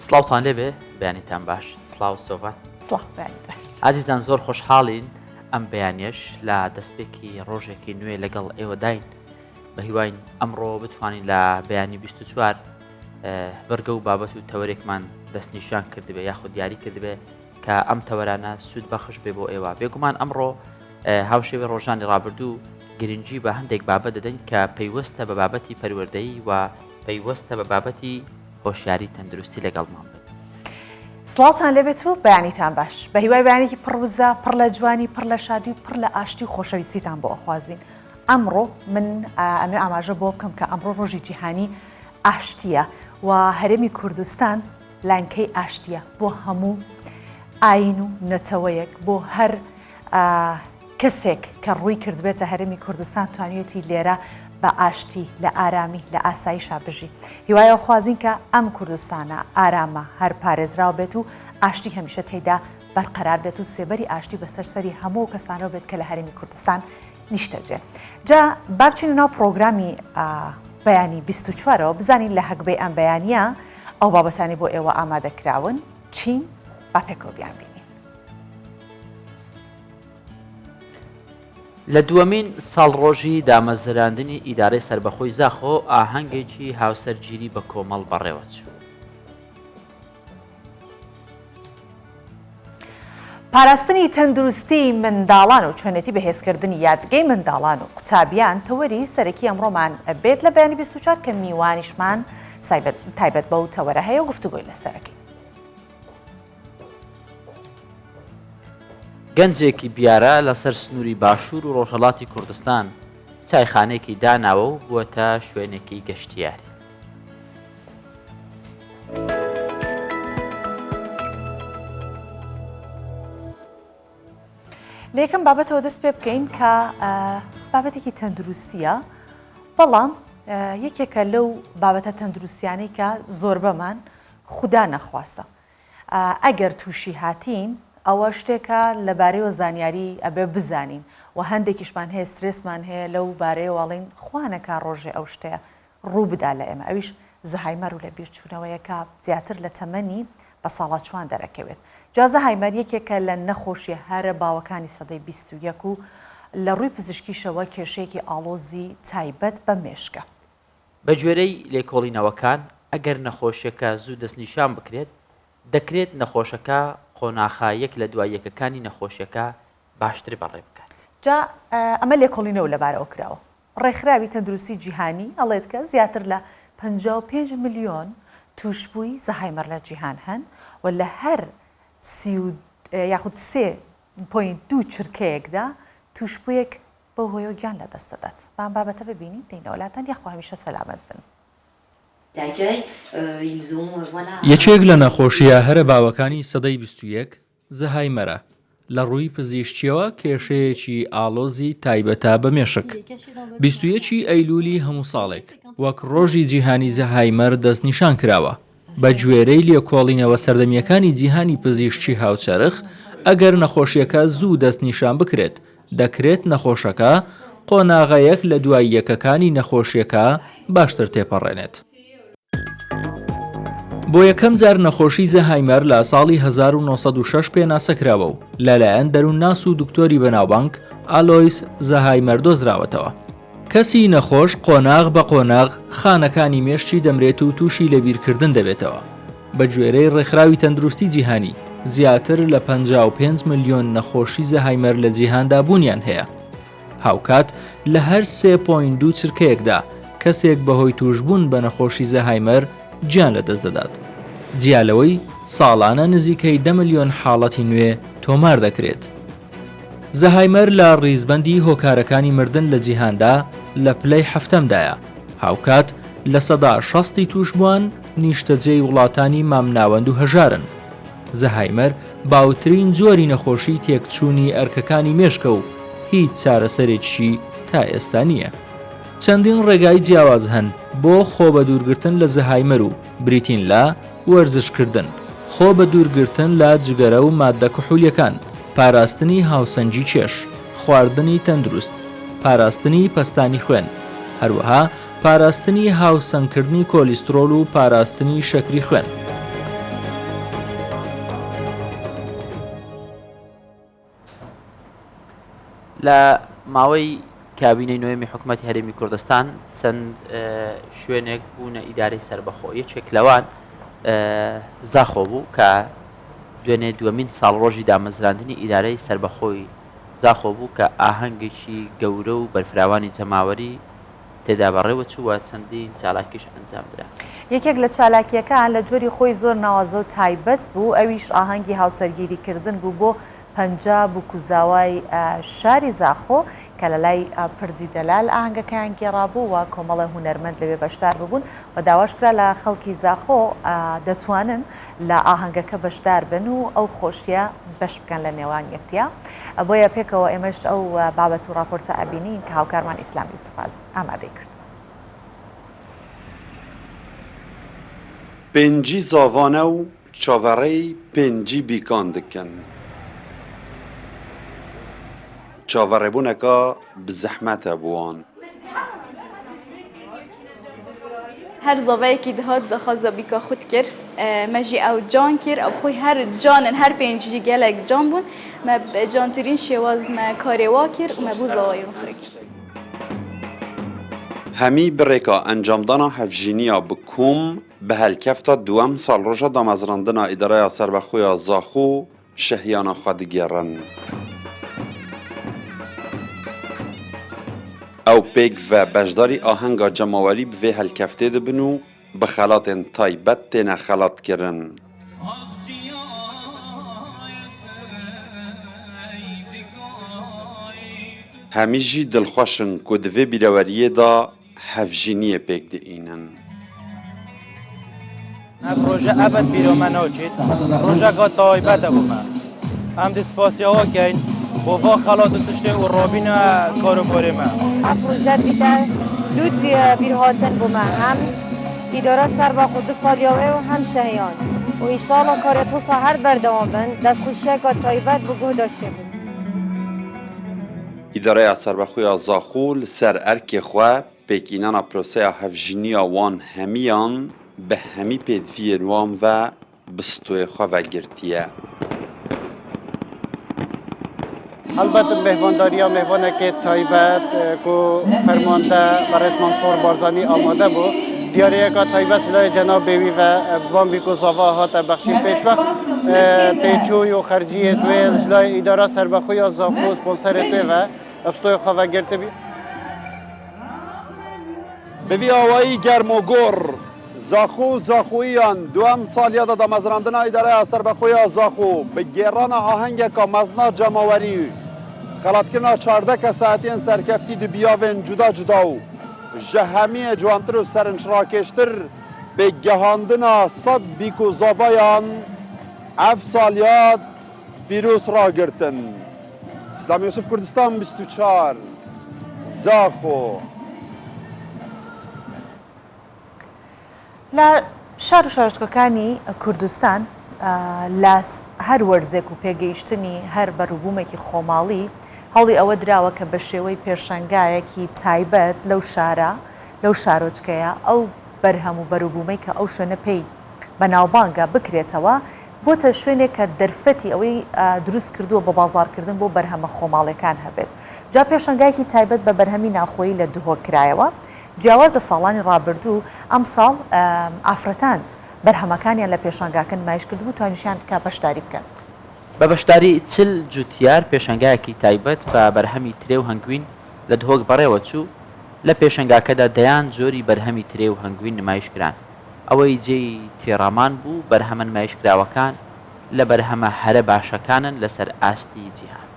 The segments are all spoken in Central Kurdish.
سڵاوتان لێبێ بەیانیتان باش سڵاو سۆڤان سڵاو بەیانیت باش. ئازیزان زۆر خۆشحاڵین ئەم بەیانیەش لە دەستپێکی ڕۆژێکی نوێ لەگەڵ ئێوەداین بە هیواین ئەمڕۆ بتوانین لە بەیانی 24 بڕگە و بابەت و تەوەرێکمان دەستنیشان کردبێ یاخود دیاری کردبێ کە ئەم تەوەرانە سوود بەخش بێ بۆ ئێوە بێگومان ئەمڕۆ هاوشێوەی ڕۆژانی ڕابردوو گرنگی بە هەندێک بابەت دەدەین کە پەیوەستە بە بابەتی پەروەردەیی و پەیوەستە بە بابەتی هۆشیاری تەندروستی لەگەڵمان بن. سڵاوتان لێبێت و بەیانیتان باش بە هیوای بەیانێکی پڕ وزە پڕ لە جوانی پڕ لە شادی و پڕ لە ئاشتی و خۆشەویستیتان بۆ ئەخوازین ئەمڕۆ من ئەمێ ئاماژە بۆ بکەم کە ئەمڕۆ ڕۆژی جیهانی ئاشتیە و هەرێمی کوردستان لانکەی ئاشتیە بۆ هەموو ئاین و نەتەوەیەک بۆ هەر کەسێک کە ڕووی کردبێتە هەرێمی کوردستان توانیویەتی لێرە بە ئاشتی، لە ئارامی، لە ئاسایشا بژی. هیوای ئەوخوازین کە ئەم کوردستانە ئارامە هەر پارێزراو بێت و ئاشتی هەمیشە تێیدا بەرقەرار بێت و سێبەری ئاشتی بەسەر سەری هەموو ئەو کەسانەوە بێت کە لە هەرێمی کوردستان نیشتەجێن. جا با بچینە ناو پڕۆگرامی بەیانی 24 ەوە بزانین لە هەگبەی ئەم بەیانییە ئەو بابەتانەی بۆ ئێوە ئامادە کراون چین؟ با پێکەوە بیانبینین. لە دووەمین ساڵڕۆژی دامەزراندنی ئیدارەی سەربەخۆی زاخۆ، ئاهەنگێکی هاوسەرگیری بەکۆمەڵ بەڕێوەچوو. پاراستنی تەندروستیی منداڵان و چۆنێتی بەهێزکردنی یادگەی منداڵان و قوتابیان تەوەری سەرەکی ئەمڕۆمان بێت لە بەیانی 24 کە میوانیشمان تایبەت بەو تەوەرە هەیە و گفتوگۆی لەسەرەکەین. گەنجێکی بیارە لەسەر سنووری باشوور و ڕۆژهەڵاتی کوردستان چایخانەیەکی داناوە و بووەتە شوێنێکی گەشتیاری. لە یەکەم بابەتەوە دەست پێ بکەین کە بابەتێکی تەندروستیە بەڵام یەکێکە لەو بابەتە تەندروستیانەی کە زۆربەمان خودا نەخواستە ئەگەر تووشی هاتین ئەوە شتێکە لەبارەیەوە زانیاری ئەبێ بزانین و هەندێکیشمان هەیە سترێسمان هەیە لەو بارەیەوە ئەڵێین خوا نەکا ڕۆژێ ئەو شتەیە ڕوو بدا لە ئێمە ئەویش زەهایمەر و لەبیرچوونەوەیە کە زیاتر لە تەمەنی بەساڵاچووان دەرەکەوێت جا زەهایمەر یەکێکە لە نەخۆشیە هەرە باوەکانی سەدەی 21 و لە ڕووی پزیشکیشەوە کێشەیەکی ئاڵۆزی تایبەت بە مێشکە. بەگوێرەی لێکۆڵینەوەکان، ئەگەر نەخۆشیەکە زوو دەستنیشان بکرێت، دەکرێت نەخۆشەکە قۆناخە یەک لە دوای یەکەکانی نەخۆشیەکە باشتر بەڕێ بکات. جا ئەمە لێکۆڵینەوە لەبارەوە کراوە. ڕێکخراوی تەندروستی جیهانی ئەڵێت کە زیاتر لە 55 ملیۆن تووشبووی زەهایمەر لە جیهان هەن و لە هەر سی و یاخود سێ point دوو چرکەیەکدا تووشبوویەک بەو هۆیەوە گیان لەدەست دەدات. با ئەم بابەتە ببینین دێینەوە لاتان یاخوا هەمیشە سەلامەت بن. یەکێک لە نەخۆشییە هەرە باوەکانی سەدەی 21 زەهایمەرە، لە ڕووی پزیشکییەوە کێشەیەکی ئاڵۆزی تایبەتە بە مێشک. 21 ی ئەیلولی هەموو ساڵێک وەک ڕۆژی جیهانی زەهایمەر دەستنیشان کراوە. بە گوێرەی لێکۆڵینەوە سەردەمییەکانی جیهانی پزیشکی هاوچەرخ، ئەگەر نەخۆشییەکە زوو دەستنیشان بکرێت، دەکرێت نەخۆشەکە قۆناغە یەک لە دوای یەکەکانی نەخۆشییەکە باشتر تێپەڕێنێت. بۆ یەکەم جار نەخۆشی زەهایمەر لە ساڵی 1906 پێناسە کراوە و لەلایەن دەروونناس و دکتۆری بەناوبانگ ئالۆیس زەهایمەر دۆزراوەتەوە. کەسی نەخۆش قۆناغ بە قۆناغ خانەکانی مێشکی دەمرێت و تووشی لەبیرکردن دەبێتەوە. بە گوێرەی ڕێکخراوی تەندروستی جیهانی، زیاتر لە 55 ملیۆن نەخۆشی زەهایمەر لە جیهاندا بوونیان هەیە. هاوکات لە هەر سێ point دوو چرکەیەکدا کەسێک بەهۆی تووشبوون بە نەخۆشی زەهایمەر گیان لەدەست دەدات. جیا لەوەی ساڵانە نزیکەی دە ملیۆن حاڵەتی نوێ تۆمار دەکرێت. زەهایمەر لە ڕیزبەندی هۆکارەکانی مردن لە جیهاندا لە پلەی حەفتەمدایە، هاوکات 60% ی تووشبووان نیشتەجێی وڵاتانی مامناوەند و هەژارن. زەهایمەر باوترین جۆری نەخۆشی تێکچوونی ئەرکەکانی مێشکە و هیچ چارەسەرێکیشی تا ئێستا نییە. چەندین ڕێگای جیاواز هەن بۆ خۆبەدوورگرتن لە زەهایمەر و بریتین لە، وەرزشکردن، خۆ بەدوورگرتن لە جگەرە و ماددە کحولیەکان، پاراستنی هاوسەنگی کێش، خواردنی تەندروست، پاراستنی پەستانی خوێن، هەروەها پاراستنی هاوسەنگکردنی کۆلیسترۆل و پاراستنی شەکری خوێن. لە ماوەی کابینەی نۆیەمی حکوومەتی هەرێمی کوردستان چەند شوێنێک بوونە ئیدارەی سەربەخۆ یەکێک لەوان زاخۆ بوو کە دوێنێ دووەمین ساڵڕۆژی دامەزراندنی ئیدارەی سەربەخۆی زاخۆ بوو کە ئاهەنگێکی گەورە و بەرفراوانی جەماوەری تێدا بەڕێوەچوو و چەندین چالاکیش ئەنجامدرا. یەکێک لە چالاکییەکان لە جۆری خۆی زۆر ناوازە و تایبەت بوو، ئەویش ئاهەنگی هاوسەرگیری کردن بوو بۆ 50 بووک و زاوای شاری زاخۆ کە لە لای پردی دەلال ئاهەنگەکەیان گێڕابوو و کۆمەڵێ هونەرمەند لەوێ بەشدار ببوون و داواش کرا لە خەڵکی زاخۆ دەتوانن لە ئاهەنگەکە بەشدار بن و ئەو خۆشیە بەش بکەن لە نێوان یەکتیا بۆیە پێکەوە ئێمەش ئەو بابەت و ڕاپۆرتە ئەبینین کە هاوکارمان ئیسلام یوسف ئامادەی کردووە. پێنجی زاڤانە و چاڤەڕێی پێنجی بیکان دکەن. چاڤەڕێبوونەکە ب زەحمەتە بۆ وان. هەر زاڤەیەکی دهات داخوازا بیکا خود کرد. مە ژی ئەو جان کرد. ئەو خۆی هەر جانن هەر پێنج ژی گەلەک جان بوون. مە ب جانترین شێواز مە کارێ وا کرد و مە بوو زاوای wan فرە کرد. هەمی بڕێکا ئەنجامدانا هەڤژینیا ب کۆم ب هەلکەفتا دووەم ساڵڕۆژا دامەزراندنا ئیدارەیا سەربەخۆیا زاخۆ شەهیانا خwe دگێڕن. ئەو پێکڤە بەشداری ئاهەنگا جەماوەری ب vê هەلکەفتێ دبن و ب خەلاتێن تایبەت تێنە خەلات کرن. هەمی ژی دڵخوەشن کو di vê bîreweriyê da هەڤژینیێ پێک دئینن. ئەڤ ڕۆژە ئەبەد بیرا مە ناچێت، ڕۆژەکا تایبەتە بۆ مە. ئەم دێ سپاسیا وا کەین بۆ ڤا خەڵات و تشتێ و ڕابینە کار و بارێ مە. ئەڤ ڕۆژە بیتە دوو بیرهاتن بۆ مە، هەم ئیدارە سەربەخۆ دو ساڵیا وێ و هەم شەهیان و ئینشاڵا کارێ توسا هەر بەردەوام بن. دەستخوشیەکا تایبەت بۆ گوهدار شێخۆ. ئیدارەیا سەربەخۆیا زاخۆ li ser erkê xwe pêkînana proseya hevjîniya wan hemiyan bi hemî pêdiviyên wan ve bi stoyê xwe ve girtiye. Helbet mêvandariya mêvanekê taybet ku fermande Berêz Mansûr Barzanî amade bû. Diyariyeka taybet ji layê cenabê wî ve bi van bîk û zava hate bexşîn. Pêşwext têçûy û xerciyê wê ji layê Îdara Serbexwe ya Zaxo sponserê tê ve bi stoyê xwe ve girtibî. Bi vî awayî germ û gor Zaxo û Zaxoyiyan duem salyada damezrandina Îdareya Serbexwe ya Zaxo bi gêrana ahengeka mezina cemawerî û xelatkirina 14 kesayetiyên serkeftî di biyavên cuda cuda û ji hemiyê ciwantir û serinçrakêştir bi gihandina sed bîk û zavayan ev salyad pîroz ragirtin. Îslam Yûsif Kurdistan 24 Zaxo. لە شار و شارۆچکەکانی کوردستان لە هەر وەرزێک و پێگەیشتنی هەر بەروبوومێکی خۆماڵی هەوڵی ئەوە دراوە کە بە شێوەی پێشەنگایەکی تایبەت لەو شارە لەو شارۆچکەیە ئەو بەرهەم و بەروبوومەی کە ئەو شوێنە پێی بەناوبانگە بکرێتەوە بۆتە شوێنێک کە دەرفەتی ئەوەی دروست کردووە بۆ بازاڕکردن بۆ بەرهەمە خۆماڵیەکان هەبێت جا پێشەنگایەکی تایبەت بە بەرهەمی ناوخۆیی لە دهۆک کرایەوە جیاواز لە ساڵانی ڕابردوو ئەمساڵ ئافرەتان بەرهەمەکانیان لە پێشانگاکە نمایش کردبوو توانیشیان کە بەشداری بکەن. بە بەشداری 40 جوتیار پێشانگایەکی تایبەت بە بەرهەمی ترێ و هەنگوین لە دهۆک بەڕێوەچوو، لە پێشەنگاکەدا دەیان جۆری بەرهەمی ترێ و هەنگوین نمایش کران، ئەوەی جێی تێڕامان بوو بەرهەمە نمایشکراوەکان لە بەرهەمە هەرە باشەکانن لەسەر ئاستی جیهان.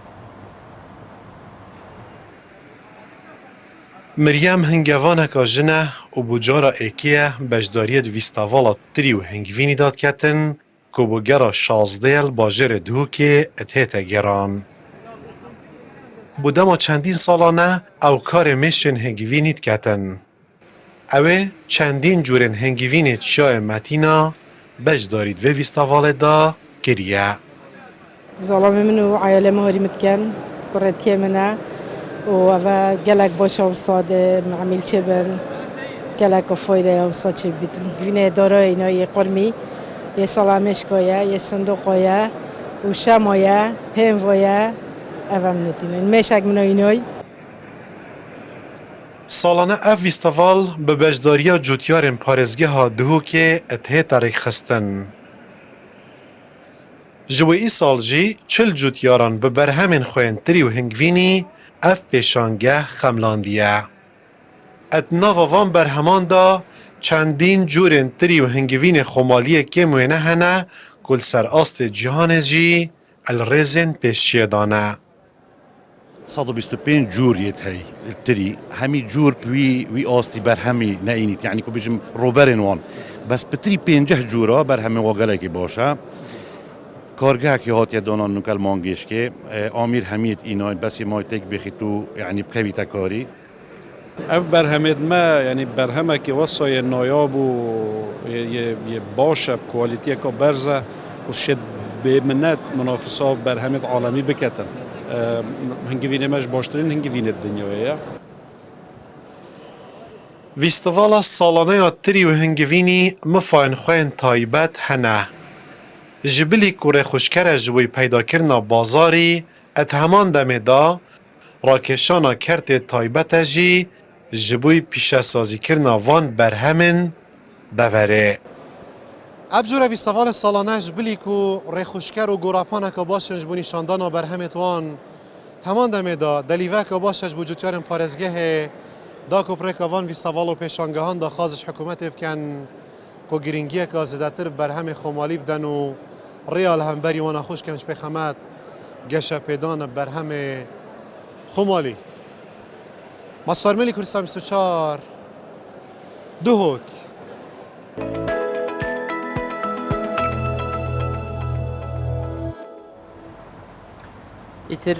مریەم هنگەڤانەکا ژنە û bo cara êkê ye beşdariyê di vîstavala tirî û hingivînî de diketin ku bo gera şazdeh li bajêrê Dihokê dihête geran. Bo dema çendîn salan e ew karê mêşên hingivînî diketin. Ew ê çendîn cûrên hingivînê çiyayê Metîna beşdarî di vê vîstavalê de kiriye. Zalamê min û eyalê min horî min dikin, kurê tiyê min e û ev e gelek baş e wisa dê me'mîl çêbin, gelek fayde ye wisa çêbîtin. Vînê darayê îna yê qurmî, yê salamêşka ye, yê sindoqa ye û şema ye, pênva ye. ئەڤە منە تینن مێشەک منە ئینای. ساڵانە ئەv ڤیستڤاڵ bi beşdariya cotyarên parêzgeha Dihokê dihête rêkxistin. Ji wê îsal jî 40 cotyaran bi berhemên xwe yên tirî û hingvînî ev pêşangeh xemlandiye. Di nava van berheman de çendîn cûrên tirî û hingivînê xwemaliyê kêm wêne hene ku li ser astê cîhanê jî li rêzên pêşiyê de ne. 125 cûr yê hey tirî hemî cûr bi wî wî astî berhemî neînît yanî ku bêjim roberên wan bes bi tirî pênceh cûra berhemê wan gelekî baş e. Kargehekî hatiye danan nûke li mangêşkê amîr hemiyê înay besê may têk bêxî tu yanî bikevî te karî. Ev berhemê me yanî berhemekî wesa yê nayab û yê baş e bi kualîtiyeke berz e ku şêt bêminet munafisa berhemê alemî biketin. Hingivînê me ji baştirîn hingivînê di dinyayê ye. Fîstîvala salane ya tirî û hingivînî mifayên xwe yên taybet hene. Ji bilî ku rêxweşker e ji bo peydakirina bazarî, di heman demê de rakêşana kertê taybet e jî ji bo pîşesazîkirina van berhemên deverê. Ev cure fîstîvalê salane ji bilî ku rêxweşker û gorapaneke baş in ji bo nîşandana berhemên wan, di heman demê de delîveke baş e ji bo cotyarên parêzgehê da ku bi rêka van fîstîval û pêşangehan daxwaz ji hikûmetê bikin ku girîngiyeke zêdetir bi berhemê xwemalî bidin û rêya li hemberî wan a xweş bikin ji pêxemet geşepêdana berhemê xwemalî. Mastar Melî Kurdistan 24 Duhok. ئیتر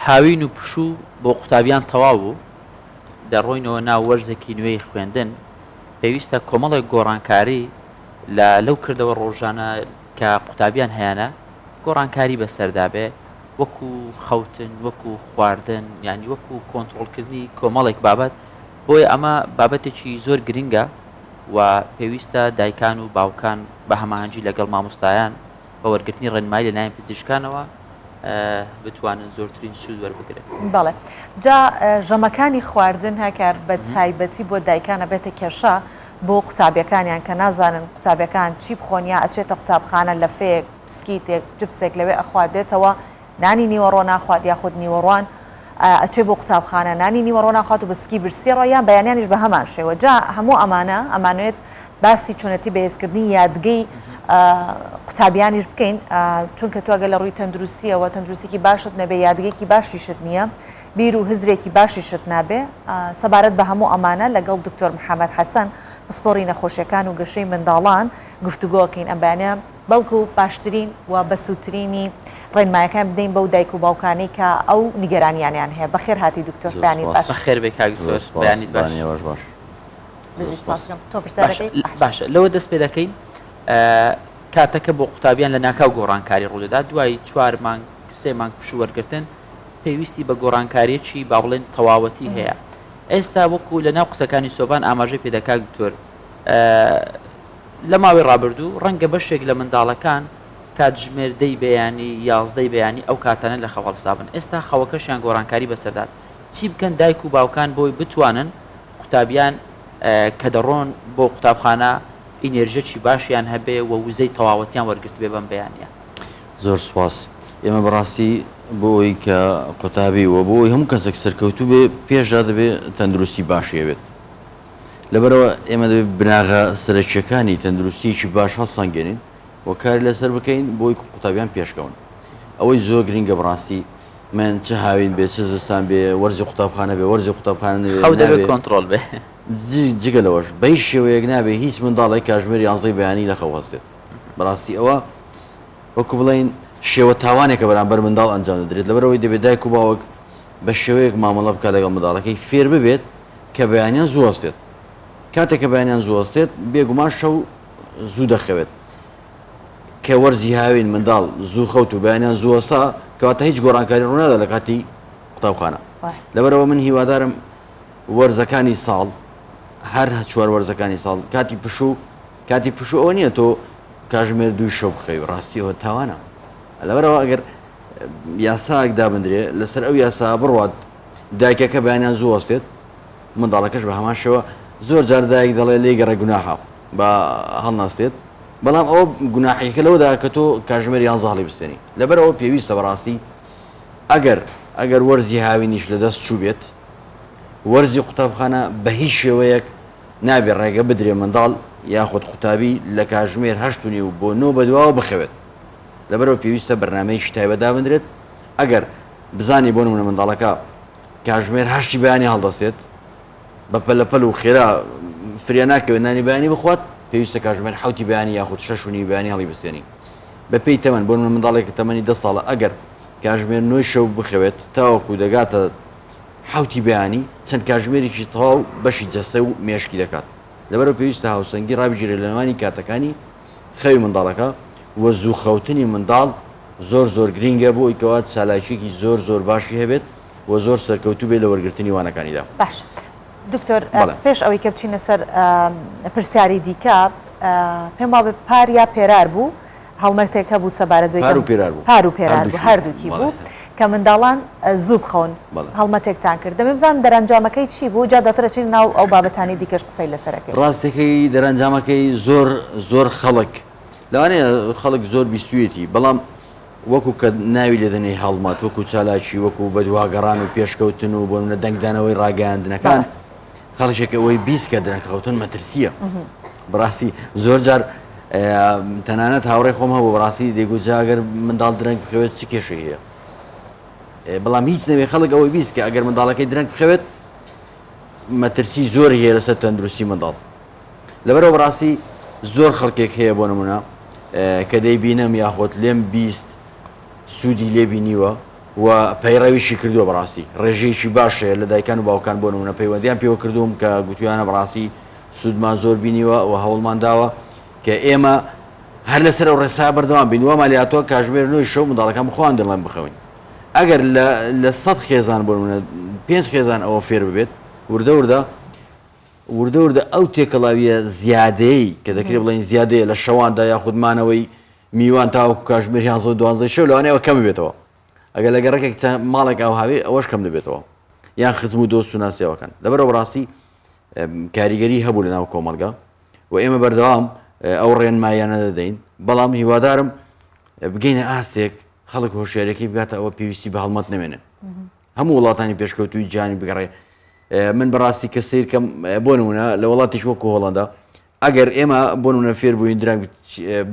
هاوین و پشوو بۆ قوتابیان تەواو بوو، دەڕۆینەوە ناو وەرزێکی نوێی خوێندن، پێویستە کۆمەڵێک گۆڕانکاری لە لەو کردەوە ڕۆژانە کە قوتابیان هەیانە گۆڕانکاری بەسەردا بێ وەکو خەوتن وەکو خواردن یانی وەکو کۆنتڕۆڵکردنی کۆمەڵێک بابەت بۆیە ئەمە بابەتێکی زۆر گرنگە و پێویستە دایکان و باوکان بە هەماهەنگی لەگەڵ مامۆستایان بە وەرگرتنی ڕێنمایی لەلایەن پزیشکانەوە بتوانن زۆرترین سوود وەربگرن. بەڵێ جا ژەمەکانی خواردن هەکار بە تایبەتی بۆ دایکان ئەبێتە کێشە بۆ قوتابیەکانیان کە نازانن قوتابیەکان چی بخۆن یا ئەچێتە قوتابخانە لەفەیەک پسکیتێک جپسێک لەوێ ئەخوات دێتەوە نانی نیوەڕۆ ناخوات یاخود نیوەڕوان ئەچێ بۆ قوتابخانە نانی نیوەڕۆ ناخوات و بە سکی برسیە ڕۆ یان بەیانیانیش بە هەمان شێوە جا هەموو ئەمانە ئەمانەوێت باسی چۆنێتی بەهێزکردنی یادگەی قوتابیانیش بکەین چونکە تۆ ئەگەر لە ڕووی تەندروستیەوە تەندروستێکی باشت نەبێ یادگەیەکی باشیشت نییە بیر و هزرێکی باشیشت نابێ سەبارەت بە هەموو ئەمانە لەگەڵ دکتۆر محەممەد حەسەن پسپۆڕی نەخۆشیەکان و گەشەی منداڵان گفتوگۆکەین ئەم بەیانە بەڵکو باشترین و بەسوودترینی ڕێنمایەکان بدەین بەو دایک و باوکانەی کە ئەو نیگەرانیانەیان هەیە. بەخێر هاتی دکتۆر زۆر بەیانیت سوپاس. باش. بەخێر بێی کاک زۆر دکتۆر سوپاس بەیانیت باش. بەیانی ئێوەش باش. بژیت زۆر سوپاس سوپاس. دەکەم. تۆ پرسیار باشە دەکەی؟ باش. باشە لەوە دەست پێ دەکەین کاتەکە بۆ قوتابیان لە ناکاو گۆڕانکاری ڕوودەدات دوای چوار مانگ سێ مانگ پشوو وەرگرتن پێویستی بە گۆڕانکاریەکی با بڵێن تەواوەتی هەیە ئێستا وەکو لە ناو قسەکانی سۆڤان ئاماژەی پێدا کاک دکتۆر لە ماوەی ڕابردوو ڕەنگە بەشێک لە منداڵەکان کاتژمێر دەی بەیانی، یازدەی بەیانی ئەو کاتانە لە خەو هەڵسابن، ئێستا خەوەکەشیان گۆڕانکاری بەسەردات، چی بکەن دایک و باوکان بۆی بتوانن قوتابیان کە دەڕۆن بۆ قوتابخانە ئینێرژیەکی باشیان هەبێ و وزەی تەواوەتیان وەرگرتبێ بەم بەیانیە؟ زۆر سوپاس. ئێمە بەڕاستی بۆ ئەوەی کە قوتابی و بۆ ئەوەی هەموو کەسێک سەرکەوتوو بێ پێشدا دەبێ تەندروستی باشی هەبێت. لەبەرئەوە ئێمە دەبێت بناغە سەرەکییەکانی تەندروستییەکی باش هەڵسەنگێنین و کاری لەسەر بکەین بۆی قوتابیان پێشکەون. ئەوەی زۆر گرنگە بەڕاستی من چ هاوین بێ چ زستان بێ وەرزی قوتابخانە بێ وەرزی قوتابخانە نەبێ خەو دەبێت نابێ کۆنتڕۆڵ بێ. جگە لەوەش بە هیچ شێوەیەک نابێ هیچ منداڵێک کاژمێر یانزەی بەیانی لە خەو هەستێت. بەڕاستی ئەوە وەکو بڵێین شێوە تاوانێکە بەرامبەر منداڵ ئەنجام دەدرێت لەبەرئەوەی دەبێت دایک و باوک بە شێوەیەک مامەڵە بکات لەگەڵ منداڵەکەی فێر ببێت کە بەیانیان زوو هەستێت کاتێک کە بەیانیان زوو هەستێت بێگومان شەو زوو دەخەوێت کە وەرزی هاوین منداڵ زوو خەوت و بەیانیان زوو هەستا کەواتە هیچ گۆڕانکاری ڕوونادا لە کاتی قوتابخانە لەبەرەوە من هیوادارم وەرزەکانی ساڵ هەر چوار وەرزەکانی ساڵ کاتی پشوو کاتی پشوو ئەوە نییە تۆ کاژمێر دووی شەو بخەوی ڕاستی ئەوە تاوانە لەبەرەوە ئەگەر. یاسایەک دابندرێ لەسەر ئەو یاسا بڕوات دایکەکە بەیانیان زوو هەستێت منداڵەکەش بە هەمان شێوە زۆر جار دایک دەڵێ لێی گەڕێ گوناحە با هەڵنەستێت بەڵام ئەوە گوناحیەکە لەوەدا کە تۆ کاژمێر یانزە هەڵی بستێنی لەبەر ئەوە پێویستە بەڕاستی ئەگەر ئەگەر وەرزی هاوینیش لەدەست چوو بێت وەرزی قوتابخانە بە هیچ شێوەیەک نابێ ڕێگە بدرێ منداڵ یاخود قوتابی لە کاژمێر هەشت و نیو بۆ نۆ بەدواوە بخەوێت لەبەرئەوە پێویستە بەرنامەیەکی تایبەت دابنرێت ئەگەر بزانی بۆ نمونە منداڵەکە کاژمێر هەشتی بەیانی هەڵدەستێت بە پەلەپەل و خێرا فریا ناکەوێت نانی بەیانی بخوات پێویستە کاژمێر حوتی بەیانی یاخود شەش و نیو بەیانی هەڵی بستێنی بە پێی تەمەن بۆ نمونە منداڵێک تەمەنی دە ساڵە ئەگەر کاژمێر نۆی شەو بخەوێت تاوەکو دەگاتە حوتی بەیانی چەند کاژمێرێکی تەواو بەشی جەستە و مێشکی دەکات لەبەرئەوە پێویستە هاوسەنگی ڕابگیرێت لە نێوانی کاتەکانی خەوی منداڵەکە و زوو خەوتنی منداڵ زۆر زۆر گرینگە بۆ ئەوی کەوا چالاکیەکی زۆر زۆر باشی هەبێت و زۆر سەرکەوتوو بێت لە وەرگرتنی وانەکانیدا. باشە دکتۆر بەڵێ. پێش ئەوەی کە بچینە سەر پرسیاری دیکە پێم وابێ پار یا پێرار بوو هەڵمەتێک هەبوو سەبارەت بەوەی پار و پێرار بوو. پار و پێرار بوو هەردووکی بوو. هەردووکی بەڵێ. بوو کە منداڵان زوو بخەون بەڵێ. هەڵمەتێکتان کرد دەمەوێ بزانم دەرەنجامەکەی چی بوو جا دواتر ئەچینە ناو ئەو بابەتانەی دیکەش قسەی لەسەر ئەکەین. ڕاستەکەی دەرەنجامەکەی زۆر زۆر خەڵک لەوانەیە خەڵک زۆر بیستویەتی بەڵام وەکو کە ناوی لێ دەنێی هەڵمەت وەکو چالاکی وەکو بەدواگەڕان و پێشکەوتن و بۆ نمونە دەنگدانەوەی ڕاگەیاندنەکان خەڵکێک ئەوەی 20 کە درەنگخەوتن مەترسیە بەڕاستی زۆر جار تەنانەت هاوڕێ خۆم هەبوو بەڕاستی دەیگوت جا ئەگەر منداڵ درەنگ بخەوێت چ کێشەی هەیە بەڵام هیچ نەوێ خەڵک ئەوەی 20 کە ئەگەر منداڵەکەی درەنگ بخەوێت مەترسی زۆری هەیە لەسەر تەندروستی منداڵ لەبەرەوە بەڕاستی زۆر خەڵکێک هەیە بۆ نمونە کە دەیبینم یاخۆت لێم 20 سوودی لێ بینیوە و پەیڕەویشی کردووە بەڕاستی ڕێژەیەکی باش هەیە لە دایکان و باوکان بۆ نمونە پەیوەندیان پێوە کردووم کە گوتویانە بەڕاستی سوودمان زۆر بینیوە و هەوڵمان داوە کە ئێمە هەر لەسەر ئەو ڕێسا بەردەوام بین وامان لێهاتووە کاژمێر نۆی شەو منداڵەکان بخۆیان دەڵێن بخەون ئەگەر لە سەد خێزان بۆ نمونە پێنج خێزان ئەوە فێر ببێت وردە وردە وردە وردە ئەو تێکەڵاویە زیادەیە کە دەکرێت بڵێن زیادەیە لە شەواندا یاخود مانەوەی میوان تاوەکو کاژمێر یانزە و دوانزەی شەو لەوانەیە کەم بێتەوە ئەگەر لە گەڕەکێک چەند ماڵێک ئاو هاوێ ئەوەش کەم دەبێتەوە یان خزم و دۆست و ناسیاوەکان لەبەرەوە بەڕاستی کاریگەری هەبوو لە ناو کۆمەڵگا و ئێمە بەردەوام ئەو ڕێنماییانە دەدەین بەڵام هیوادارم بگەینە ئاستێک خەڵک هۆشیارەکەی بگاتە ئەوە پێویستی بە هەڵمەت نەمێنێت هەموو وڵاتانی پێشکەوتوی جیهانی بگەڕێ من بەڕاستی کە سیرکەم بۆ نمونە لە وڵاتیش وەکو هۆڵندا ئەگەر ئێمە بۆ نمونە فێر بووین درەنگ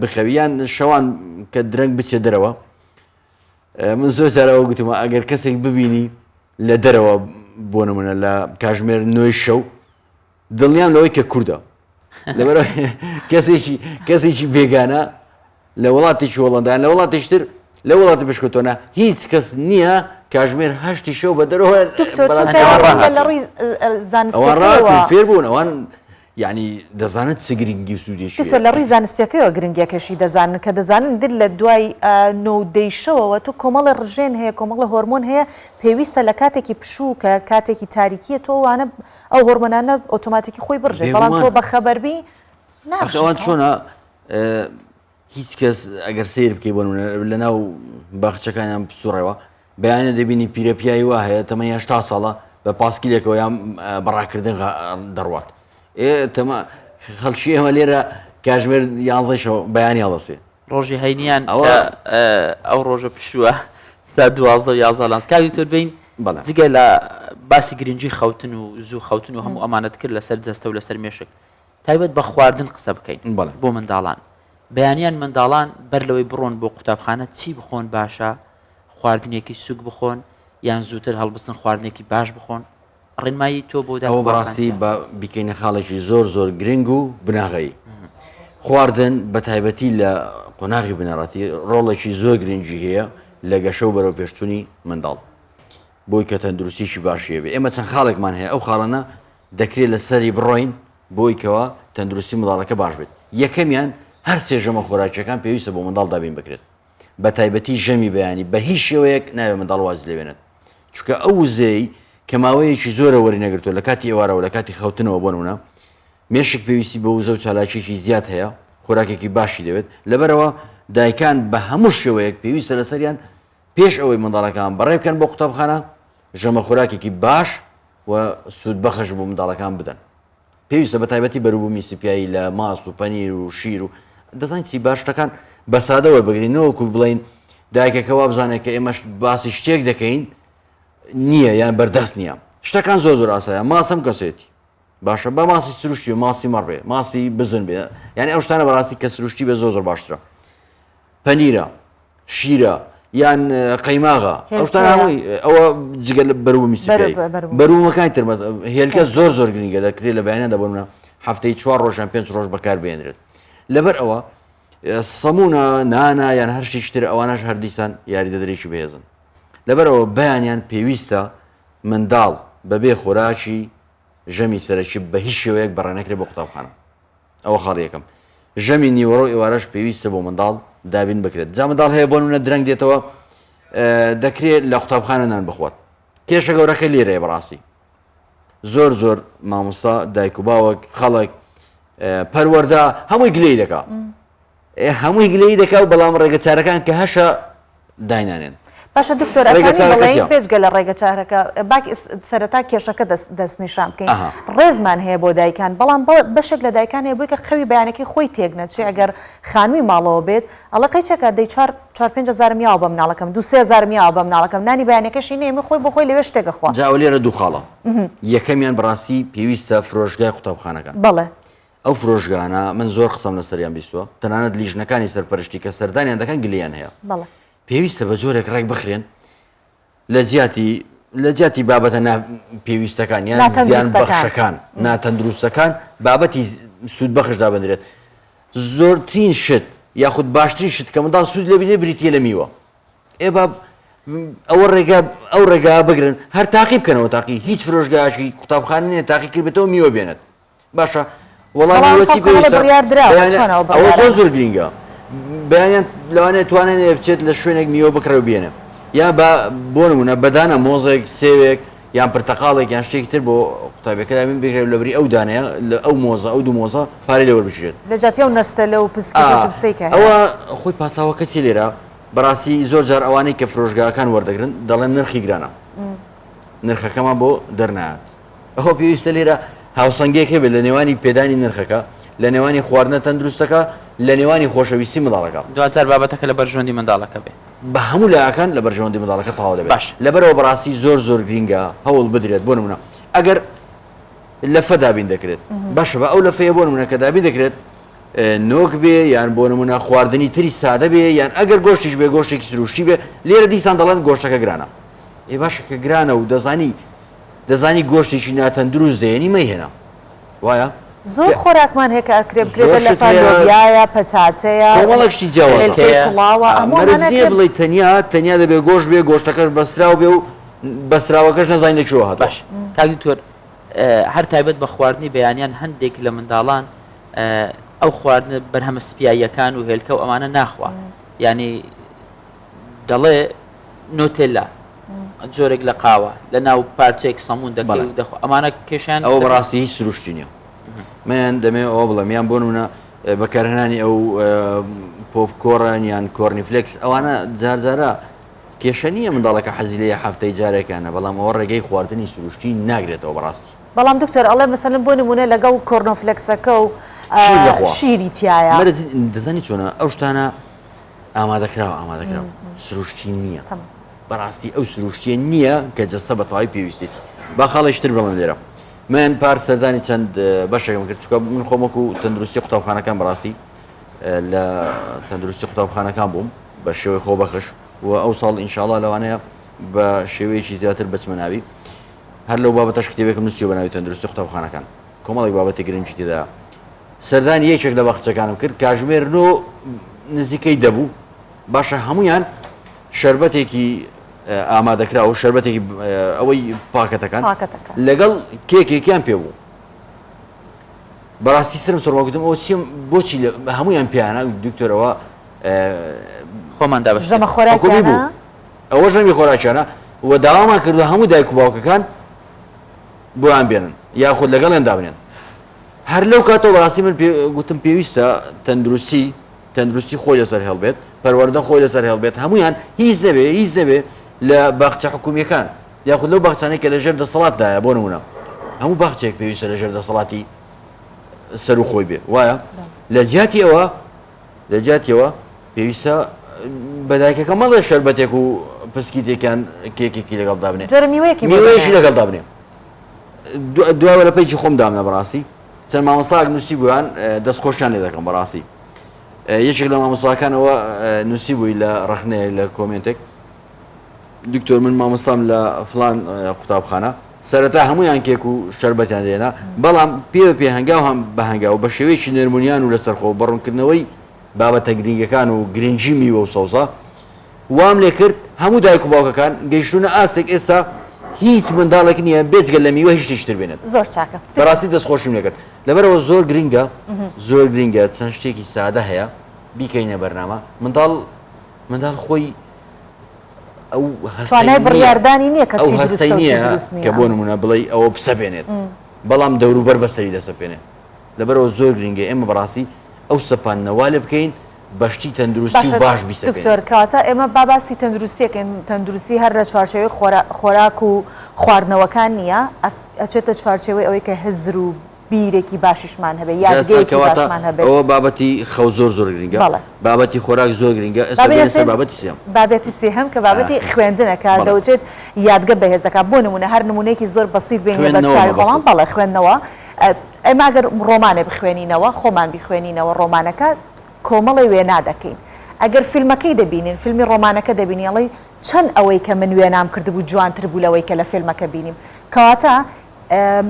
بخەوی یان شەوان کە درەنگ بچێت دەرەوە من زۆر جارەوە گوتمە ئەگەر کەسێک ببینی لە دەرەوە بۆ نمونە لە کاژمێر نۆی شەو دڵنیام لەوەی کە کوردە لەبەر کەسێکی کەسێکی بێگانە لە وڵاتێکی هۆڵندان لە وڵاتێکی تر لە وڵاتی پشکەوتۆنە هیچ کەس نییە کاژمێر هەشتی شەو بە دەرەوە دکتۆر چونکە ڕەنگە لە ڕووی زانستیەکەیەوە فێر بوون ئەوان یعنی دەزانن چ گرنگی و سوودێکی دکتۆر لە ڕووی زانستیەکەیەوە گرنگیەکەشی دەزانن کە دەزانن دل لە دوای نۆ و دەی شەوەوە تۆ کۆمەڵێ ڕژێن هەیە کۆمەڵێ هۆرمۆن هەیە پێویستە لە کاتێکی پشوو کە کاتێکی تاریکیە تۆ وانە ئەو هۆرمۆنانە ئۆتۆماتیکی خۆی بڕژێت بەڵام تۆ بەخەبەر بی ئەخ ئەوان چۆنە هیچ کەس ئەگەر سیر بکەی بۆ نمونە لەناو باخچەکانیان بسوڕێەوە بەیانە دەبینی پیرە پیاوی وا هەیە تەمەنی هەشتا ساڵە بە پاسکیلێکەوە یان بەڕاکردن دەڕوات ئێ تەمە خەڵکی ئێمە لێرە کاژمێر یانزەی شەو بەیانی هەڵەسێ ڕۆژی هەینیان ئەوە ئەو ڕۆژە پشووە تا دوازدە و یازدە لاس کاک دکتۆر بین جگە لە باسی گرنگی خەوتن و زوو خەوتن و هەموو ئەمانەت کرد لەسەر جەستە و لەسەر مێشک تایبەت بە خواردن قسە بکەین بۆ منداڵان بەیانیان منداڵان بەر لەوەی بڕۆن بۆ قوتابخانە چی بخۆن باشە خواردنێکی سوک بخۆن یان زووتر هەڵبسن خواردنێکی باش بخۆن ڕێنمایی تۆ بۆ ئەوە بەڕاستی بە بیکەینە خاڵێکی زۆر زۆر گرنگ و بناغەیی خواردن بە تایبەتی لە قۆناغی بنەڕەتی ڕۆڵێکی زۆر گرنگی هەیە لە گەشە و بەرەو پێشچوونی منداڵ بۆی کە تەندروستیی باشی هەبێ ئێمە چەند خاڵێکمان هەیە ئەو خاڵانە دەکرێت لەسەری بڕۆین بۆی کەوا تەندروستی منداڵەکە باش بێت یەکەمیان هەر سێ ژەمە خۆراکیەکان پێویستە بۆ منداڵ دابین بکرێت بە تایبەتی ژەمی بەیانی بە هیچ شێوەیەک ناوێ منداڵ وازی لێ بێنێت چونکە ئەو وزەیەی کە ماوەیەکی زۆرە وەری نەگرتووە لە کاتی ئێوارەوە لە کاتی خەوتنەوە بۆ نمونە مێشک پێویستی بە وزە و چالاکیەکی زیاد هەیە خۆراکێکی باشی دەوێت لەبەرەوە دایکان بە هەموو شێوەیەک پێویستە لەسەریان. پێش ئەوەی منداڵەکان بەڕێ بکەن بۆ قوتابخانە ژەمە خۆراکێکی باش و سوودبەخش بۆ منداڵەکان بدەن. پێویستە بە تایبەتی بەروبوومی سپیایی لە ماست و پەنیر و شیر و دەزانین چی با شتەکان بە سادە وەربگرین نەوەکو بڵین دایکەکە وابزانێت کە ئێمەش باسی شتێک دەکەین نییە یان بەردەست نییە شتەکان زۆر زۆر ئاسایە ماسم کەسێتی باشە بە ماسی سروشتی و ماسی مەڕ بێ ماسی بزن بێ یعنی ئەو شتانە بەڕاستی کە سروشتی بێ زۆر زۆر باشترە پەنیرە شیرە یان قەیماغە ئەو شتانە هەمووی ئەوە جگە لە بەروبوومی سپیایی بەروبوومەکانی تر هێلکە زۆر زۆر گرنگە دەکرێت لە بەیانیاندا بۆ نمونە هەفتەی چوار ڕۆژ یان پێنج ڕۆژ بەکار بهێنرێت لەبەر ئەوە سەمونە نانە یان هەر شتێکی تر ئەوانەش هەر دیسان یاریدەدەرێکی بەهێزن لەبەرەوە بەیانیان پێویستە منداڵ بەبێ خۆراکی ژەمی سەرەکی بە هیچ شێوەیەک بەڕێنەکرێت بۆ قوتابخانە ئەوە خاڵی یەکەم. ژەمی نیوەڕۆ و ئێوارەش پێویستە بۆ منداڵ دابین بکرێت. جا منداڵ هەیە بۆ نمونە درەنگ دێتەوە دەکرێت لە قوتابخانە نان بخوات. کێشە گەورەکە لێرەیە بەڕاستی. زۆر زۆر مامۆستا دایک و باوک خەڵک پەروەردە هەمووی گلەی دەکا. هەمووی گلەیی دەکا و بەڵام ڕێگە چارەکان کە هەشە داینانێن. باشە دکتۆر ئەتوانین بڵێین بێجگە لە ڕێگە چارەکە باک سەرەتا کێشەکە دەستنیشان بکەین ڕێزمان هەیە بۆ دایکان بەڵام بەشێک لە دایکان هەیە بۆی کە خەوی بەیانەکەی خۆی تێک نەچێ ئەگەر خانووی ماڵەوە بێت ئەڵێ قەیچەکە دەی چوار چوار پێنج هەزارم یاوە بە مناڵەکەم دوو سێ هەزارم یاوە بە مناڵەکەم نانی بەیانەکەشی نەیەمێ خۆی بۆ خۆی لەوێ شتێک ئەخوا. جا ئەوە لێرە دوو خاڵە یەکەمیان بەڕاستی پێویستە فرۆشگای قوتابخانەکان بەڵێ ئەو فرۆشگانە من زۆر قسەم لەسەریان بیستووە تەنانەت لیژنەکانی سەرپەرشتی کە سەردانیان دەکەن گلیان هەیە پێویستە بە جۆرێک ڕێک بخرێن لە جیاتی لە جیاتی بابەتە پێویستەکان یان زیان بەخشەکان ناتەندروستەکان بابەتی سوود بەخش دابدرێت زۆرترین شت یاخود باشترین شت کە منداڵ سوود لێ بینێ بریتە لە میوە ئێ با ئەوە ڕێگا ئەو ڕێگا بگرن هەر تاقی بکەنەوە تاقی هیچ فرۆشگاشی قوتابخانە نیە تاقی کردبێتەوە میوە بێنێت باشە وەڵامی بەڵام ئەوە چی سەد کۆمەڵە پێویستە بڕیار دراوە بەیانە چۆن ئەوە ئەوە بڕیارە زۆر زۆر گرینگە بەیانیان لەوانەیە توانێ بچێت لە شوێنێک میوە بکڕێ و بێنێ یا بە بۆ نمونە بەدانە مۆزێک سێوێک یان پرتەقاڵێک یان شتێکی تر بۆ قوتابیەکە دابین بکرێت لە بری ئەو دانەیە لە ئەو مۆزە ئەو دوو مۆزە پارەی لێ وەربگیرێت لە جیاتی ئەو نەستەلە و پسکیت و جبسەی کە هەیە ئەوە خۆی پاساوەکە چی لێرە بەڕاستی زۆر جار ئەوانەی کە فرۆشگاکان وەردەگرن دەڵێن نرخی گرانە نرخەکەمان بۆ دەرنایات ئەوە پێویستە لێرە هاوسەنگیەک هەبێت لە نێوانی پێدانی نرخەکە، لە نێوانی خواردنە تەندروستەکە، لە نێوانی خۆشەویستی منداڵەکە. دواجار بابەتەکە لە بەرژەوەندی منداڵەکە بێ. بە هەموو لایەکان لە بەرژەوەندی منداڵەکە تەواو دەبێت. باشە. لەبەرئەوە بەڕاستی زۆر زۆر گرینگە هەوڵ بدرێت بۆ نمونە ئەگەر لەفە دابین دەکرێت باشە بە ئەو لەفەیە بۆ نمونە کە دابین دەکرێت نۆک بێ یان بۆ نمونە خواردنی تری سادە بێ یان ئەگەر گۆشتیش بێ گۆشتێکی سروشتی بێ لێرە دیسان دەڵێن گۆشتەکە گرانە ئێ باشە کە گرانە و دەزانی دەزانی گۆشتێکی ناتەندروست دەیەنی مەیهێنە وایە؟ زۆر خۆراکمان هەیە کە ئەکرێ زۆر بکرێتە شت لەفە هەیە لۆبیایە پەتاتەیە کۆمەڵێک شتی جیاوازە هێلکەی کوڵاوە هەموو مەرج ئەمانە نییە ئەکرێ بڵێی تەنیا تەنیا دەبێ گۆشت بێ گۆشتەکەش بەستراو بێ و بەستراوەکەش نەزانین لە کوێوە هاتووە. باش کاک دکتۆر هەر تایبەت بە خواردنی بەیانیان هەندێک لە منداڵان ئەو خواردنە بەرهەمە سپیاییەکان و هێلکە و ئەمانە ناخوا یانی دەڵێ نۆتێلا جۆرێک لە قاوە لە ناو پارچەیەک سەمون دەکەی و دەخۆ ئەمانە کێشیان ئەوە بەڕاستی هیچ سروشتی نییە من دەمێ ئەوە بڵێم یان بۆ نمونە بەکارهێنانی ئەو پۆپکۆڕن یان کۆرنیفلێکس ئەوانە جارجارە کێشە نییە منداڵەکە حەزی لێیە هەفتەی جارێکانە بەڵام ئەوە ڕێگەی خواردنی سروشتی ناگرێتەوە بەڕاستی. بەڵام دکتۆر ئەڵێ مەسەلەن بۆ نمونە لەگەڵ کۆرنۆفلێکسەکە و شیر دەخوا شیری تیایە. مەرج دەزانی چۆنە ئەو شتانە ئامادەکراوە ئامادەکراوە سروشتی نییە بەڕاستی ئەو سروشتیە نییە کە جەستە بە تەواوی پێویستێتی با خاڵێکی تر بڵێم لێرە من پار سەردانی چەند بەشێکم کرد چونکە من خۆم وەکو تەندروستی قوتابخانەکان بەڕاستی لە تەندروستی قوتابخانەکان بووم بە شێوەی خۆبەخش و ئەو ساڵ ئینشاڵا لەوانەیە بە شێوەیەکی زیاتر بچمە ناوی هەر لەو بابەتەش کتێبێکم نووسیوە بە ناوی تەندروستی قوتابخانەکان کۆمەڵێک بابەتی گرنگی تێدا سەردانی یەکێک لە باخچەکانم کرد کاژمێر نۆ نزیکەی دەبوو باشە هەمویان شربەتێکی ئامادەکرا و شربەتێکی ئەوەی پاکەتەکان لەگەڵ کێکێکیان پێ بوو بەڕاستی سرم سڕما گوتم ئەوە چیم بۆچی هەمویان پیانە دکتۆرەوە خۆمان دا ژەمە خۆراکیانە بوو ئەوە ژەمی خۆراکیانە و داوامان کردو هەموو دایک و باوکەکان بۆیان بێنن یاخود لەگەڵیان دابنێن هەر لەو کاتەوە بەڕاستی من گوتم پێویستە تەندروستی تەندروستی خۆی لەسەر هێڵ بێت، پەروەردە خۆی لەسەر هێڵ بێت، هەموویان هیچ نەبێ هیچ نەبێ لە باخچە حکومییەکان یاخود لەو باخچانەی کە لەژێر دەسەڵاتدایە بۆ نمونە هەموو باخچەیەک پێویستە لەژێر دەسەڵاتی سەرو خۆی بێ وایە لە جیاتی ئەوە لە جیاتیەوە پێویستە بە دایکەکە مەڵێ شەربەتێک و پسکیتێکیان کێکێکی لەگەڵ دابنێ جۆرە میوەیەکی بۆ میوەیەکی دانێ. لەگەڵ دابنێ دوایەوە لە پەیجی خۆم دامنا بەڕاستی چەند مامۆستایەک نووسی بوویان دەستخۆشیان لێ دەکەم بەڕاستی یەکێک لە مامۆستاکانەوە نووسی بووی لە ڕەخنەیەک لە کۆمێنتێک دکتۆر من مامۆستام لە فلان قوتابخانە سەرەتا هەمویان کێک و شەربەتیان دێنا بەڵام پێ پێ هەنگاو هەم بە هەنگاو بە شێوەیەکی نەرمونیان و لەسەرخۆ بە ڕوونکردنەوەی بابەتە گرنگەکان و گرنگی میوە و سەوزە وام لێ کرد هەموو دایک و باوکەکان گەیشتوونە ئاستێک ئێستا هیچ منداڵێک نییە بێجگە لە میوە هیچ شتێکی تر بێنێت. زۆر چاکە. بەڕاستی دەستخۆشیم لێ کرد. لەبەرئەوە زۆر گرنگە زۆر گرنگە چەند شتێکی سادە هەیە بیکەینە بەرنامە منداڵ منداڵ خۆی ئەو توانای بڕیاردانی نییە کە ئەو چی هەستەی دروستە و چی نییە دروست کە نییە. بۆ نمونە بڵێی ئەوە بسەپێنێت بەڵام دەوروبەر بەسەری دەسەپێنێت. لەبەرئەوە زۆر گرنگە ئێمە بەڕاستی ئەو سەپاندنە وا لێ بکەین بە شتی تەندروستی و باشە باش بیسەپێنین. دکتۆر کەواتە ئێمە با باسی تەندروستی ئەکەین تەندروستی هەر لە چوارچێوەی خۆراک و خواردنەوەکان نییە ئەچێتە چوارچێوەی ئەوەی کە هزر و بیرێکی باشیشمان هەبێ جا ئێستا یادگەیەکی کەواتە باشمان هەبێت. ئەوە بابەتی خەو زۆر زۆر گرنگە بەڵێ. بابەتی خۆراک زۆر گرنگە ئێستا با بێینە بێینە سەر سەر بابەتی سێیەم. بابەتی سێهەم کە بابەتی خوێندنە کە بەڵێ. دەوترێت یادگە بەهێز دەکات بۆ نموونە هەر نموونەیەکی زۆر بەسیت بێنینە بەر خوێندنەوە چاوی خۆمان مەبەستت. بەڵێ خوێندنەوە ئێمە ئەگەر ڕۆمانێ بخوێنینەوە خۆمان بیخوێنینەوە ڕۆمانەکە کۆمەڵێ وێنا دەکەین ئەگەر فیلمەکەی دەبینین فیلمی ڕۆمانەکە دەبینی ئەڵێی چەند ئەوەی کە من وێنام کردبوو جوانتر بوو لەوەی کە لە فیلمەکە بینیم کەواتە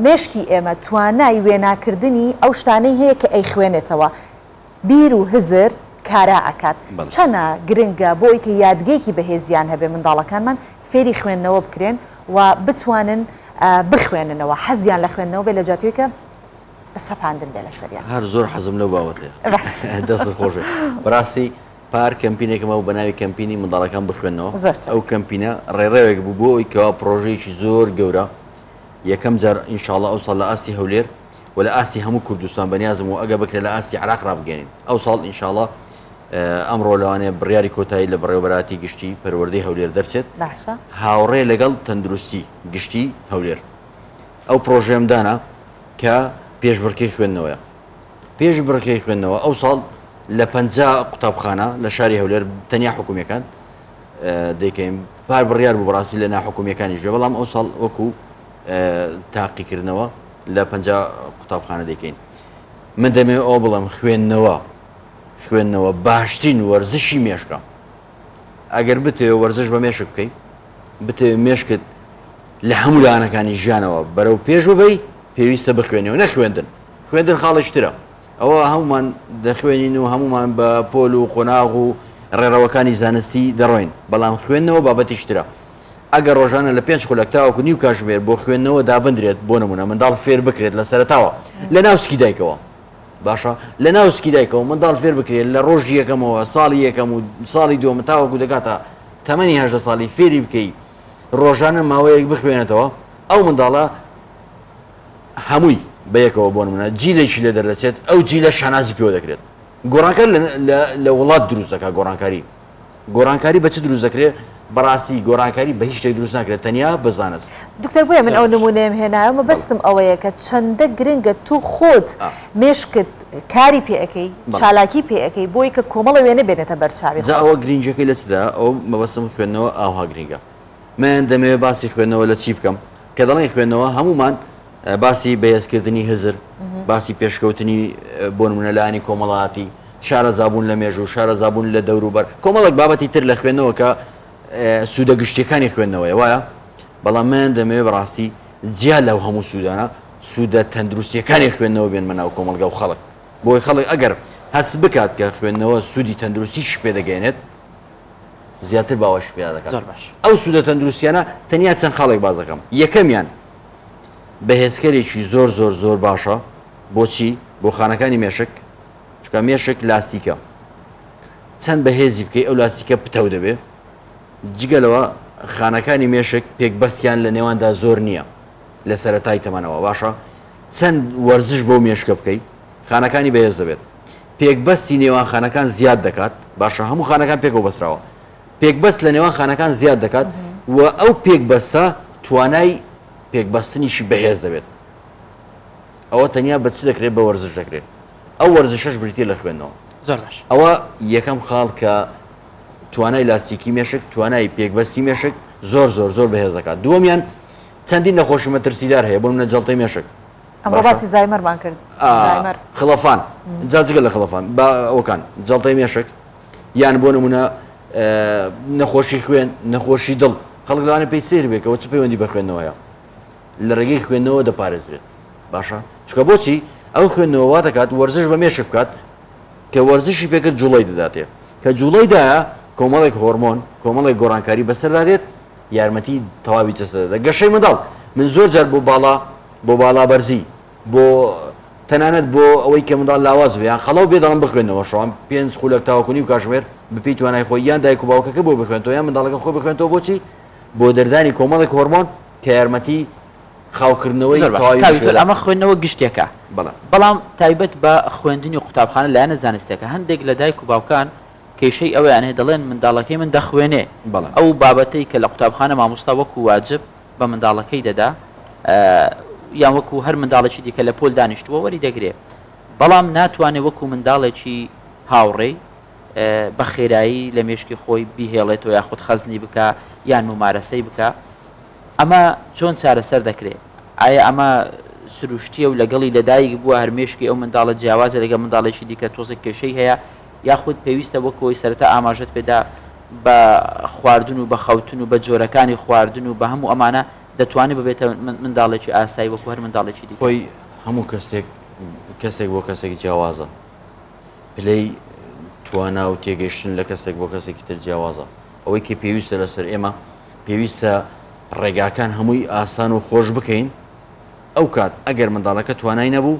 مێشکی ئێمە توانای وێناکردنی ئەو شتانەی هەیە کە ئەیخوێنێتەوە بیر و هزر کارا ئەکات چەنە گرنگە بۆ ئەوی کە یادگەیەکی بەهێزیان هەبێ منداڵەکانمان فێری خوێندنەوە بکرێن و بتوانن بخوێننەوە حەزیان لە خوێندنەوە بێ لە جیاتی ئەوەی کە سەپاندن بێ لەسەریان. هەر زۆر حەزم لەو بابەتەیە. دەستت خۆش بێت. بەڕاستی پار کەمپینێکم هەبوو بە ناوی کەمپینی منداڵەکان بخوێننەوە. زۆر چاک. ئەو کەمپینە ڕێڕەوێک بوو بۆ ئەوەی کەوا پڕۆژەیەکی زۆر گەورە یەکەم جار ئینشاڵڵا ئەوساڵ لە ئاستی هەولێر و لە ئاستی هەموو کوردستان بەنیازم و ئەگەر بکرێت لە ئاستی عێراق ڕابگەیەنین ئەوساڵ ئینشاڵڵا ئەمڕۆ لەوانەیە بڕیاری کۆتایی لە بەڕێوەبەرایەتی گشتی پەروەردەی هەولێر دەرچێت باشە. هاوڕێ لەگەڵ تەندروستی گشتی هەولێر ئەو پڕۆژەیەم دانا کە پێشبڕکێی خوێندنەوەیە. پێشبڕکێی خوێندنەوە ئەو ساڵ لە 50 قوتابخانە لە شاری هەولێر تەنیا حکومیەکان دەیکەین پار بڕیار بوو بەڕاستی لە ناحکومیەکانیش بێ بەڵام ئەو ساڵ وەکو تاقیکردنەوە لە 50 قوتابخانە دەیکەین من دەمەوێت ئەوە بڵێم خوێندنەوە خوێندنەوە باشترین وەرزشی مێشکە ئەگەر بتەوێت وەرزش بە مێشک بکەی بتەوێت مێشکت لە هەموو لایەنەکانی ژیانەوە بەرەو پێش ببەی پێویستە بخوێنی و نەخوێندن خوێندن خاڵێکی ترە ئەوە هەمومان دەخوێنین و هەمومان بە پۆل و قۆناغ و ڕێڕەوەکانی زانستی دەڕۆین بەڵام خوێندنەوە بابەتیش ترە ئەگەر ڕۆژانە لە پێنج خولەک تاوەکو نیو کاژمێر بۆ خوێندنەوە دابندرێت بۆ نمونە منداڵ فێر بکرێت لە سەرەتاوە لە ناو سکی دایکەوە باشە لە ناو سکی دایکەوە منداڵ فێر بکرێت لە ڕۆژی یەکەمەوە ساڵی یەکەم و ساڵی دووەم تاوەکو دەگاتە تەمەنی هەژدە ساڵی فێری بکەی ڕۆژانە ماوەیەک بخوێنێتەوە ئەو منداڵە هەمووی بەیەکەوە بۆ نمونە جیلێکی لێ دەردەچێت ئەو جیلە شانازی پێوە دەکرێت گۆڕانکار لە وڵات دروست دەکات گۆڕانکاری گۆڕانکاری بە چ دروست دەکرێت بەڕاستی گۆڕانکاری بە هیچ شتێک دروست ناکرێت تەنیا بە زانست. دکتۆر بۆیە من ئەو نمونەیەم هێنایەوە مەبەستم ئەوەیە کە چەندە گرنگە تۆ خۆت مێشکت کاری پێ ئەکەی چالاکی پێ ئەکەی بۆی کە کۆمەڵە وێنە بێنێتە بەر چاوی جا خۆت. ئەوە گرینگیەکەی لە چدا ئەوە مەبەستم خوێندنەوە ئاوها گرینگە من دەمەوێت باسی خوێندنەوە لە چی بکەم کە دەڵێن خوێندنەوە هەمومان باسی بەهێزکردنی هزر باسی پێشکەوتنی بۆ نمونە لایەنی کۆمەڵایەتی شارەزابوون لە مێژوو شارەزابوون لە دەوروبەر کۆمەڵێک بابەتی تر لە خوێندنەوە کە سوودە گشتیەکانی خوێندنەوەیە وایە بەڵام من دەمەوێت بەڕاستی جیا لەو هەموو سوودانە سوودە تەندروستیەکانی خوێندنەوە بێنمە ناو کۆمەڵگا و خەڵک بۆی خەڵک ئەگەر هەست بکات کە خوێندنەوە سوودی تەندروستیش پێدەگەێنێت زیاتر باوەشی پێدا دەکات. زۆر باش. ئەو سوودە تەندروستیانە تەنیا چەند خاڵێک باس دەکەم. یەکەمیان بەهێزکەرێکی زۆر زۆر زۆر باشە بۆچی؟ بۆ خانەکانی مێشک چونکە مێشک لاستیکە چەند بەهێزی بکەی ئەو لاستیکە پتەو دەبێ جگە لەوە خانەکانی مێشک پێکبەستیان لە نێواندا زۆر نییە لە سەرەتای تەمەنەوە باشە چەند وەرزش بۆ مێشکە بکەی خانەکانی بەهێز دەبێت. پێکبەستی نێوان خانەکان زیاد دەکات باشە هەموو خانەکان پێکەوە بەسراوە پێکبەست لە نێوان خانەکان زیاد دەکات و ئەو پێکبەستە توانای پێکبەستنیشی بەهێز دەبێت ئەوە تەنیا بە چ دەکرێت بە وەرزش دەکرێت ئەو وەرزشەش بریتیە لە خوێندنەوە زۆر باش ئەوە یەکەم خاڵ کە توانای لاستیکی مێشک توانای پێکبەستی مێشک زۆر زۆر زۆر بەهێز دەکات دووەمیان چەندین نەخۆشی مەترسیدار هەیە بۆ منە جەڵتەی مێشک ئەمڕۆ باسی زایمەرمان کرد زایمەر خڵەفان جا جگە لە خڵەفان با ئەوکان جەڵتەی مێشک یان بۆ نمونە نەخۆشی خوێن نەخۆشی دڵ خەڵک لەوانە پێی سیر بێکەوە چ پەیوەندی بە خوێندنەوەیە لە ڕێگەی خوێندنەوە دەپارێزرێت باشە چکە بۆچی ئەو خوێندنەوە وا دەکات وەرزش بە مێشک بکات کە وەرزشی پێکرد جوڵەی دەداتێ کە جوڵەی دایە کۆمەڵێک هۆرمۆن کۆمەڵێک گۆڕانکاری بەسەردا دێت یارمەتی تەواوی جەستە دەدات گەشەی منداڵ من زۆر جار بۆ باڵا بۆ باڵا بەرزی بۆ تەنانەت بۆ ئەوەی کە منداڵ لاواز بێ یان خەڵەو بێ دەڵم بخوێنەوە شەوان پێنج خولەک تاوەکو نیو کاژمێر بەپێی توانای خۆی یان دایک و باوکەکە بۆ بخوێنەوە یان منداڵەکە خۆی بخوێنەوە بۆچی بۆ دەردانی کۆمەڵێک هۆرمۆن کە یارمەتی خاوکردنەوەی زۆر باشە تەواوی کاک دکتۆر مشوێلە ئەمە خوێندنەوە گشتیەکە بەڵێ. بەڵام تایبەت بە خوێندنی قوتابخانە لایەنە زانستیەکە هەندێک لە دایک و باوکان کێشەی ئەوەیان هەیە دەڵێن منداڵەکەی من دەخوێنێ بەڵێ. ئەو بابەتەی کە لە قوتابخانە مامۆستا وەکو واجب بە منداڵەکەی دەدا یان وەکو هەر منداڵێکی دیکە لە پۆل دانیشتووە وەری دەگرێ بەڵام ناتوانێ وەکو منداڵێکی هاوڕێی بە خێرایی لە مێشکی خۆی بیهێڵێتەوە یاخود خەزنی بکا یان مومارەسەی بکا ئەمە چۆن چارەسەر دەکرێ؟ ئایا ئەمە سروشتیە و لەگەڵی لەدایک بووە هەر مێشکی ئەو منداڵە جیاوازە لەگەڵ منداڵێکی دیکە تۆزێک کێشەی هەیە یاخود پێویستە وەک ئەوەی سەرەتا ئاماژەت پێدا بە خواردن و بە خەوتن و بە جۆرەکانی خواردن و بە هەموو ئەمانە دەتوانێت ببێتە منداڵێکی ئاسایی وەکو هەر منداڵێکی دیکە؟ خۆی هەموو کەسێک کەسێک بۆ کەسێک جیاوازە پلەی توانا و تێگەشتن لە کەسێک بۆ کەسێکی تر جیاوازە ئەوەی کە پێویستە لەسەر ئێمە پێویستە ڕێگاکان هەمووی ئاسان و خۆش بکەین ئەو کات ئەگەر منداڵەکە توانای نەبوو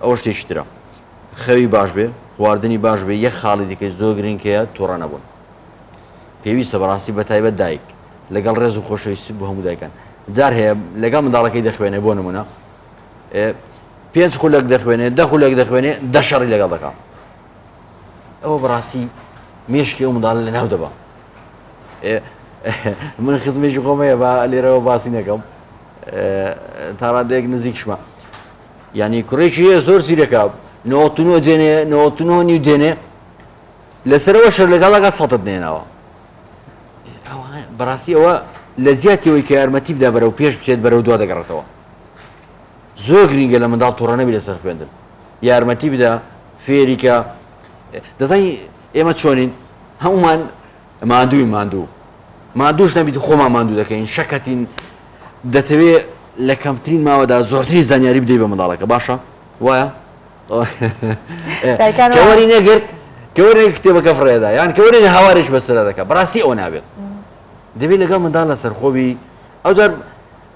ئەوە شتێکی ترە خەوی باش بێ خواردنی باش بێ یەک خاڵی دیکەی زۆر گرنگ هەیە توڕە نەبوون پێویستە بەڕاستی بە تایبەت دایک لەگەڵ ڕێز و خۆشەویستی بۆ هەموو دایکان جار هەیە لەگەڵ منداڵەکەی دەخوێنێ بۆ نمونە پێنج خولەک دەخوێنێ دە خولەک دەخوێنێ دە شەڕی لەگەڵ دەکا ئەوە بەڕاستی مێشکی ئەو منداڵە لە ناو دەبا من خزمێکی خۆم هەیە با لێرەوە باسی نەکەم تاڕادەیەک نزیکشمە یعنی کوڕێکی هەیە زۆر زیرەکە نۆتنۆ دێنێ نۆتنۆ نیو دێنێ لەسەرەوە شەر لەگەڵەکە سەتت نێناوە بەڕاستی ئەوە لە جیاتیەوەی کە یارمەتی بدا بەرەو پێش بچێت بەرەو دوا دەگەڕێتەوە زۆر گرینگە لە منداڵ توڕە نەبی لەسەر خوێندن یارمەتی بدە فێری کە دەزانی ئێمە چۆنین هەمومان ماندووی ماندوو ماندوش نەبیت خۆمان ماندوو دەکەین شەکەتین دەتەوێ لە کەمترین ماوەدا زۆرترین زانیاری بدەی بە منداڵەکە باشە وایە کەوەری نەگرت کەوەری کتێبەکە فڕێدا یان کەوەری هاوارێک بەسەرا دەکە بەڕاستی ئەو نابێت دەبێت لەگەڵ منداڵ لەسەر خۆبی ئەوجار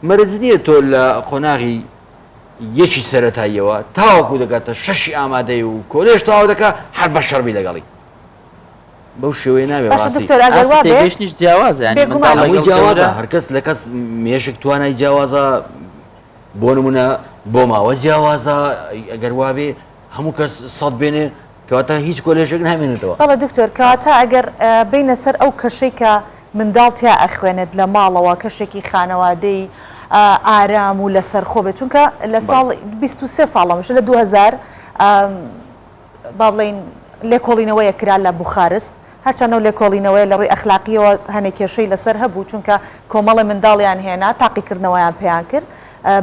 مەرج نییە تۆ لە قۆناغی یەکی سەرەتاییەوە تاوەکو دەگاتە شەشی ئامادەی و کۆلێژ تەواو دەکا هەر بە شەڕبی لەگەڵی بەو شێوەیە نابێ باشە ڕاستی. دکتۆر ئەگەر ئاست وا بێ تێگەیشتنیش جیاوازە یانی بێگومان. منداڵ هەمووی لەگەڵ جیاوازە گەورە هەرکەس لە کەس مێشک توانای جیاوازە بۆ نمونە بۆ ماوە جیاوازە ئەگەر وابێ هەموو کەس سەد بێنێ کەواتە هیچ کۆلێژێک نامێنێتەوە. بەڵێ دکتۆر کەواتە ئەگەر بێینە سەر ئەو کەشەی کە منداڵ تیا ئەخوێنێت لە ماڵەوە کەشێکی خانەوادەی ئارام و لەسەرخۆ بێت چونکە لە ساڵ 23 ساڵەمەشە لە 2000 با بڵێین لێکۆڵینەوەیەک کرا لە بوخارست هەرچەند ئەو لێکۆڵینەوەیە لە ڕووی ئەخلاقییەوە هەنێ کێشەی لەسەر هەبوو، چونکە کۆمەڵێ منداڵیان هێنا، تاقیکردنەوەیان پێیان کرد،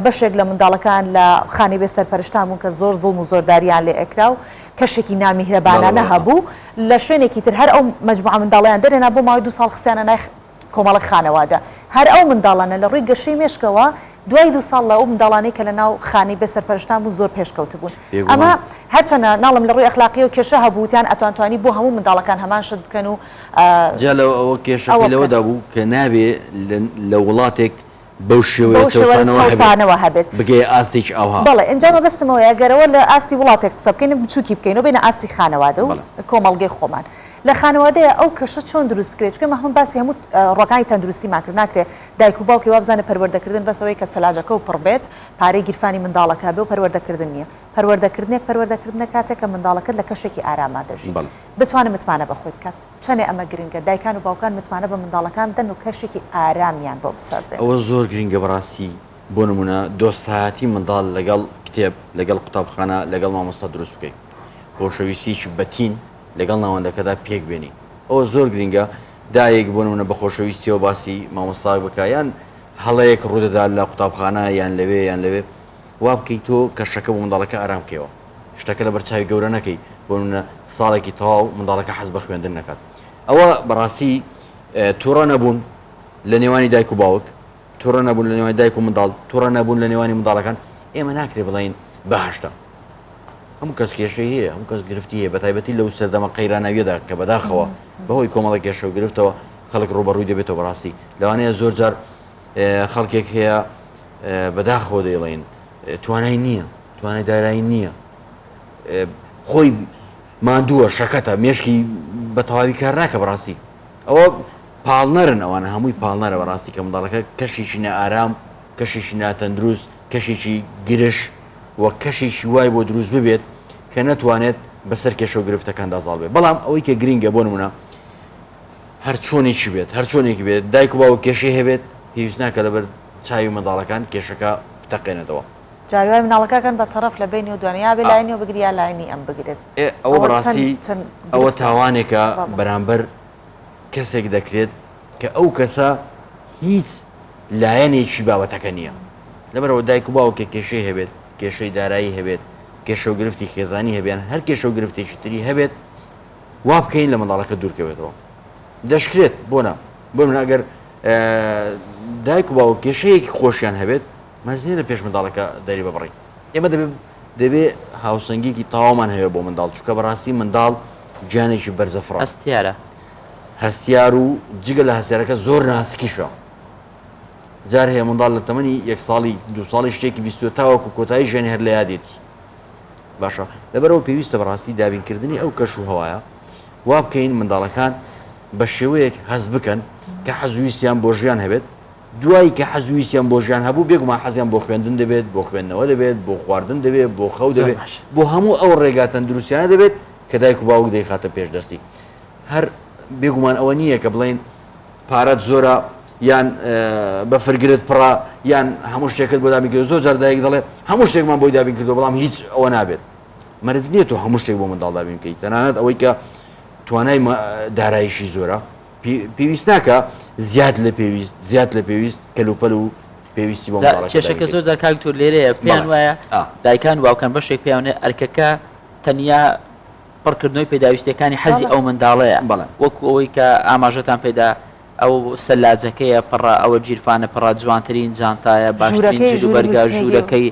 بەشێک لە منداڵەکان لە خانەی بێ سەرپەرشتان بوون کە زۆر زوڵم و زۆردارییان لێ ئەکرا و کەشێکی نامیهرەبانانە هەبوو، لە شوێنێکی تر هەر ئەو مەجموعە منداڵەیان دەرهێنا بۆ ماوەی دوو ساڵ خستیانە نای کۆمەڵێک خانەوادە هەر ئەو منداڵانە لە ڕووی گەشەی مێشکەوە دوای دوو ساڵ لە ئەو منداڵانەی کە لە ناو خانەی بێ سەرپەرشتان بوون زۆر پێشکەوتبوون ئەمە بێگومان. هەرچەنە ناڵێم لە ڕووی ئەخلاقیەوە کێشە هەبوو وتیان ئەتوانتوانی بۆ هەموو منداڵەکان هەمان شت بکەن و جیا لەوە ئەوە ئەوە کێشەکەی بکەن. لەوەدا بوو کە نابێ لە وڵاتێک بەو شێوەیە بەو شێوە چەوسانەوە هەبێت چەوسانەوە هەبێت. بگەیە ئاستێکی ئاوها. بەڵێ ئینجا مەبەستم ئەوەیە گەر ئەوە لە ئاستی وڵاتێک قسە بکەین بچووکی بکەین و بێینە ئاستی خانەوادە و بەڵێ. کۆمەڵگەی خۆمان لە خانەوادەیە ئەو کەشە چۆن دروست بکرێت چونکە ئێمە هەموو باسی هەموو ڕووەکانی تەندروستیمان کرد ناکرێت دایک و باوکی وابزانێت پەروەردەکردن بەس ئەوەیە کە سەلاجەکە و پڕ بێت پارەی گیرفانی منداڵەکە بێ و پەروەردەکردن نییە. پەروەردەکردنێک پەروەردەکردنە کاتێک کە منداڵەکەت لە کەشێکی ئاراما دەژی بتوانێت متمانە بە خۆی بکات. چەنێ ئەمە گرنگە دایکان و باوکان متمانە بە منداڵەکان بدەن و کەشێکی ئارامیان بۆ بسازێنن. ئەوە زۆر گرنگە بەڕاستی بۆ نمونە دۆستایەتی منداڵ لەگەڵ کتێب لەگەڵ قوتابخانە لەگەڵ مامۆستا دروست بکەی خۆشەویستیەکی بەتین لەگەڵ ناوەندەکەدا پێک بێنی ئەوە زۆر گرنگە دایک بۆ نمونە بە خۆشەویستیەوە باسی مامۆستاک بکە یان هەڵەیەک ڕوودەدات لە قوتابخانە یان لەوێ یان لەوێ وا بکەیت تۆ کەشەکە بۆ منداڵەکە ئارام بکەیەوە شتەکە لەبەر چاوی گەورە نەکەی بۆ نمونە ساڵێکی تەواو منداڵەکە حەز بە خوێندن نەکات ئەوە بەڕاستی تووڕە نەبوون لە نێوانی دایک و باوک تووڕە نەبوون لە نێوانی دایک و منداڵ تووڕە نەبوون لە نێوانی منداڵەکان ئێمە ناکرێ بڵین بەهشتە هەموو کەس کێشەی هەیە هەموو کەس گرفتی هەیە بە تایبەتی لەو سەردەمە قەیراناویەدا کە بەداخەوە بەهۆی کۆمەڵە کێشە و گرفتەوە خەڵک ڕوبەڕووی دەبێتەوە بەڕاستی لەوانەیە زۆر جار خەڵکێک هەیە بەداخەوە دەیڵێن توانای نییە توانای دارایی نییە خۆی ماندووە شەکەتە مێشکی بە تەواوی کار ناکە بەڕاستی ئەوە پاڵنەرن ئەوانە هەمووی پاڵنەرە بەڕاستی کە منداڵەکە کەشێکی نائارام کەشێکی ناتەندروست کەشێکی گرژ و کەشێکی وای بۆ دروست ببێت کە نەتوانێت بەسەر کێشە و گرفتەکاندا زاڵ بێت بەڵام ئەوەی کە گرنگە بۆ نمونە هەر چۆنێکی بێت هەر چۆنێکی بێت دایک و باوک کێشەی هەبێت پێویست ناکە لەبەر چاوی منداڵەکان کێشەکە بتەقێنێتەوە. جاری وایە مناڵەکە ئەکەن بە تەڕەف لە بەینی ئەو دوانە یا بێ لایەنی ئەو بگری یا لایەنی ئەم بگرێت. ئێ ئەوە بەڕاستی ئەوە تاوانێکە بەرامبەر کەسێک دەکرێت کە ئەو کەسە هیچ لایەنێکی بابەتەکە نییە. لەبەرئەوە دایک و باوکێک کێشەی هەبێت، کێشەی دارایی هەبێت، کێشە و گرفتی خێزانی هەبێت، هەر کێشە و گرفتێکی تری هەبێت، وا بکەین لە منداڵەکە دوورکەوێتەوە. دەشکرێت بۆ نا بۆ من ئەگەر دایک و باوک کێشەیەکی خۆشیان هەبێت مەرج نییە لە پێش منداڵەکە دەری ببڕین ئێمە دەبێت دەبێ هاوسەنگیکی تەواومان هەیە بۆ منداڵ چونکە بەڕاستی منداڵ گیانێکی بەرزەفڕە هەستیارە هەستیار و جگە لە هەستیارەکە زۆر ناسکیشە جار هەیە منداڵ لە تەمەنی یەک ساڵی دو ساڵی شتێکی بیستوە تاوەکو کۆتایی ژیانی هەر لە یادێتی باشە لەبەرەوە پێویستە بەڕاستی دابینکردنی ئەو کەش و هەوایە وا بکەین منداڵەکان بە شێوەیەک هەست بکەن کە حەزویستیان بۆ ژیان هەبێت دوای کە حەز و ویستیان بۆ ژیان هەبوو، بێگومان حەزیان بۆ خوێندن دەبێت، بۆ خوێندنەوە دەبێت، بۆ خواردن دەبێت، بۆ خەو دەبێت، بۆ هەموو ئەو ڕێگا تەندروستیانە دەبێت کە دایک و باوک دەیخاتە پێش دەستی. هەر بێگومان ئەوە نییە کە بڵێین پارەت زۆرە یان بەفرگرت پڕە یان هەموو شتێکت بۆ دابین کردووە. زۆر جار دایک دەڵێ هەموو شتێکمان بۆی دابین کردووە بەڵام هیچ ئەوە نابێت. مەرج نییە تۆ هەموو شتێک بۆ منداڵ دابین بکەیت، تەنانەت ئەوەی کە توانای داراییشی زۆرە پێویست ناکا زیاد لە پێویست زیاد لە پێویست کەلوپەل و پێویستی بۆ منداڵەکە کێشەکە زۆر جار کاک تور لێرەیە پێیان وایە دایکان و باوکان بەشێک پێیان ئەرکەکە تەنیا پڕکردنەوەی پێداویستیەکانی حەزی ئەو منداڵەیە وەکو ئەوەی کە ئاماژەتان پێدا ئەو سەلاجەکەیە پڕە ئەوە گیرفانە پڕە جوانترین جانتایە باشترین جلوبەرگە ژوورەکەی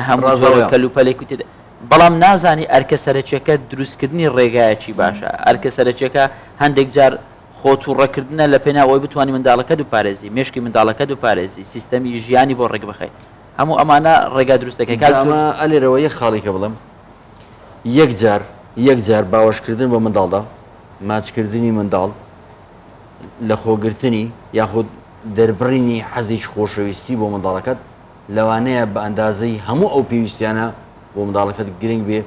هەموو کەلوپەلێک و تێدا بەڵام نازانی ئەرکە سەرەکیەکە دروستکردنی ڕێگایەکی باشە، ئەرکە سەرەکیەکە هەندێک جار خۆ توڕەکردنە لە پێناو ئەوەی بتوانی منداڵەکەت بپارێزی، مێشکی منداڵەکەت بپارێزی، سیستەمی ژیانی بۆ ڕێکبخەی. هەموو ئەمانە ڕێگا دروست دەکەی. کاک تورک. ئەمە ئەلێرەوە یەک خاڵی کە بڵێم، یەک جار یەک جار باوەشکردن بە منداڵدا، ماچکردنی منداڵ، لەخۆگرتنی یاخود دەربڕینی حەزێکی خۆشەویستی بۆ منداڵەکەت، لەوانەیە بە ئەندازەی هەموو ئەو پێویستیانە بۆ منداڵەکەت گرنگ بێ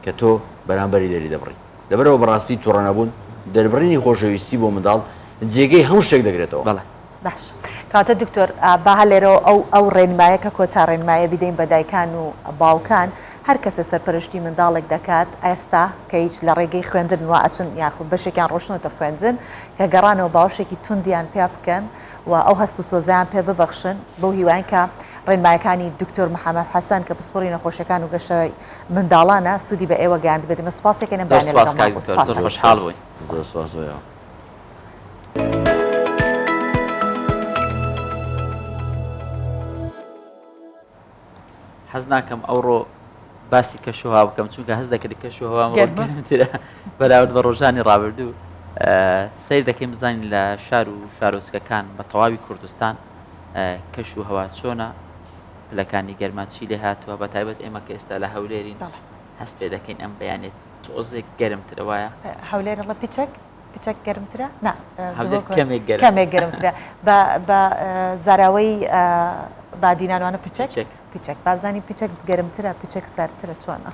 کە تۆ بەرامبەری دەریدەبڕی. لەبەرئەوە بەڕاستی توڕە نەبوون، دەربڕینی خۆشەویستی بۆ منداڵ جێگەی هەموو شتێک دەگرێتەوە. بەڵێ. باشە کەواتە دکتۆر با هەر لێرەوە ئەو ئەو ڕێنمایە کە کۆتا ڕێنمایە بیدەین بە دایکان و باوکان هەر کەسێ سەرپەرشتی منداڵێک دەکات ئێستا کە هیچ لە ڕێگەی خوێندن وا ئەچن یاخود بەشێکیان ڕۆشتنەتە خوێندن کە گەڕانەوە باوەشێکی توندیان پیا بکەن و ئەو هەست و سۆزەیان پێ ببەخشن، بەو هیوایەن کە ڕێنمایەکانی دکتۆر محەمەد حەسەن کە پسپۆری نەخۆشیەکان و گەشەی منداڵانە سوودی بە ئێوە گەیاندبێت، ئێمە سوپاسی ئەکەین ئەم زۆر بەیانیە سوپاس لەگەڵمان کاک بوو. دکتۆر، زۆر سوپاستان. خۆشحاڵ بووین. زۆر سوپاس بۆ ئێوە. حەز ناکەم ئەوڕۆ باسی کەشوهوا بکەم چونکە هەست دەکرد کەشوهوا گەرمترە بەراورد بە ڕۆژانی ڕابردوو سیر دەکەین بزانین لە شار و شارۆچکەکان بە تەواوی کوردستان کەش و هەوا چۆنە پلەکانی گەرما چی لێ هاتووە بە تایبەت ئێمە کە ئێستا لە هەولێرین هەست پێ دەکەین ئەم بەیانێت تۆزێک گەرمترە وایە هەولێر ڵە پیچەک پچەک گەرمترە نا کەمێک کەمێک گەرمترە بە زاراوەی. بادینانوانە پچەک پچەک بابزانانی پچەک گەرمترە پچەک سارترە چۆنە؟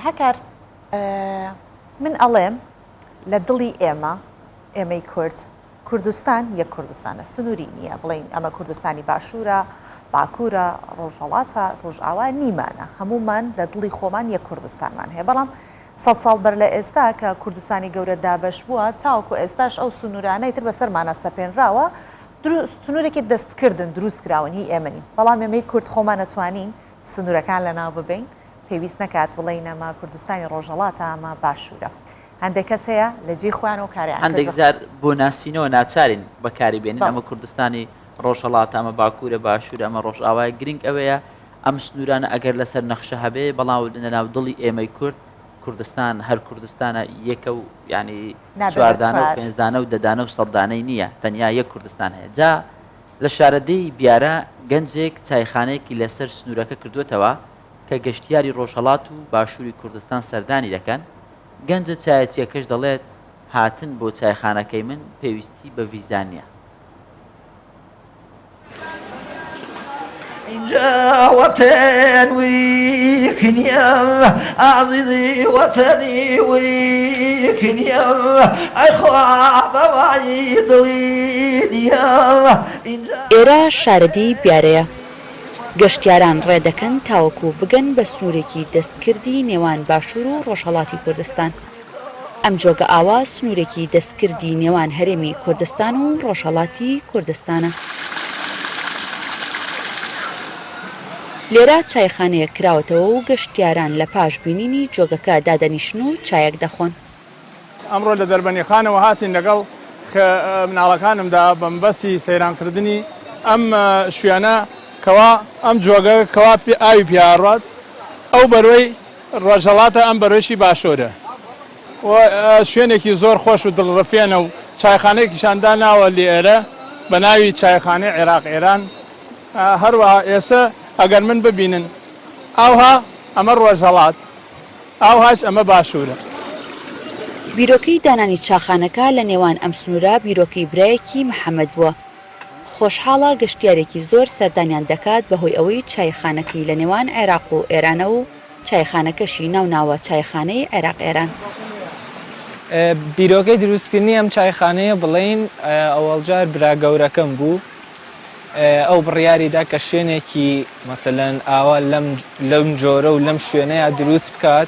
هەکار من ئەڵێم لە دڵی ئێمە ئێمەی کورد کوردستان یەک کوردستانە سنووری نییە بڵین ئەمە کوردستانی باشوورە باکوورە ڕۆژهڵاتە ڕۆژئاوا نیمانە هەمومان لە دڵی خۆمان یەک کوردستانمان هەیە بەڵام سە ساڵ بەر لە ئێستا کە کوردستانی گەورە دابەش بووە تاوەکو ئێستاش ئەو سنوورانەی تر بەسەرمانە سەپێنراوە سنوورێکی دەستکردن دروست کراون هی ئێمە نین بەڵام ئێمەی کورد خۆمان ئەتوانین سنوورەکان لەناو ببەین پێویست نەکات بڵێین ئەمە کوردستانی ڕۆژهەڵاتە ئەمە باشوورە هەندێک کەس هەیە لە جێی خۆیانەوە کاریان هەندێک جار بۆ ناسینەوە ناچارین بەکاری بێنین ئەمە کوردستانی ڕۆژهەڵاتە ئەمە باکوورە باشوورە ئەمە ڕۆژئاوایە گرنگ ئەوەیە ئەم سنوورانە ئەگەر لەسەر نەخشە هەبێ بەڵام لەناو دڵی ئێمەی کورد کوردستان هەر کوردستانە یەکە و یعنی چواردانە و پێنجدانە و دەدانە و سەدانەی نییە تەنیا یەک کوردستان هەیە جا لە شارەدێی بیارە گەنجێک چایخانەیەکی لەسەر سنوورەکە کردووەتەوە کە گەشتیاری ڕۆژهەڵات و باشووری کوردستان سەردانی دەکەن، گەنجە چایەچییەکەش دەڵێت، هاتن بۆ چایخانەکەی من پێویستی بە ڤیزا نییە. ئێرە شارەدێی بیارەیە. گەشتیاران ڕێدەکەن تاوەکو بگەن بە سنوورێکی دەستکردی نێوان باشوور و ڕۆژهەڵاتی کوردستان. ئەم جۆگە ئاوە سنوورێکی دەستکردی نێوان هەرێمی کوردستان و ڕۆژهەڵاتی کوردستانە. لێرە چایخانەیەک کراوەتەوە و گەشتیاران لە پاش بینینی جۆگەکە دادەنیشن و چایەک دەخۆن. ئەمڕۆ لە دەربەنیخانەوە هاتین لەگەڵ مناڵەکانمدا بە مەبەستی سەیرانکردنی ئەم شوێنە کەوا ئەم جۆگە کەوا ئاوی پیا ئەڕوات ئەو بەرۆی ڕۆژهەڵاتە ئەم بەرۆیشی باشوورە و شوێنێکی زۆر خۆش و دڵڕفێنە و چایخانەیەکیشان داناوە لێرە بە ناوی چایخانەی عێراق ئێران هەروەها ئێسە ئەگەر من ببینن ئاوها ئەمە ڕۆژهەڵات ئاوهاش ئەمە باشوورە. بیرۆکەی دانانی چاخانەکە لە نێوان ئەم سنوورە بیرۆکەی برایەکی محەمەد بووە. خۆشحاڵە گەشتیارێکی زۆر سەردانیان دەکات بەهۆی ئەوەی چایخانەکەی لە نێوان عێراق و ئێرانە و چایخانەکەشی ناوناوە چایخانەی عێراق ئێران. بیرۆکەی دروستکردنی ئەم چایخانەیە بڵێین ئەوەڵجار برا گەورەکەم بوو ئەو بڕیاری دا کە شوێنێکی مەسەلەن ئاوا لەم لەم جۆرە و لەم شوێنەیا دروست بکات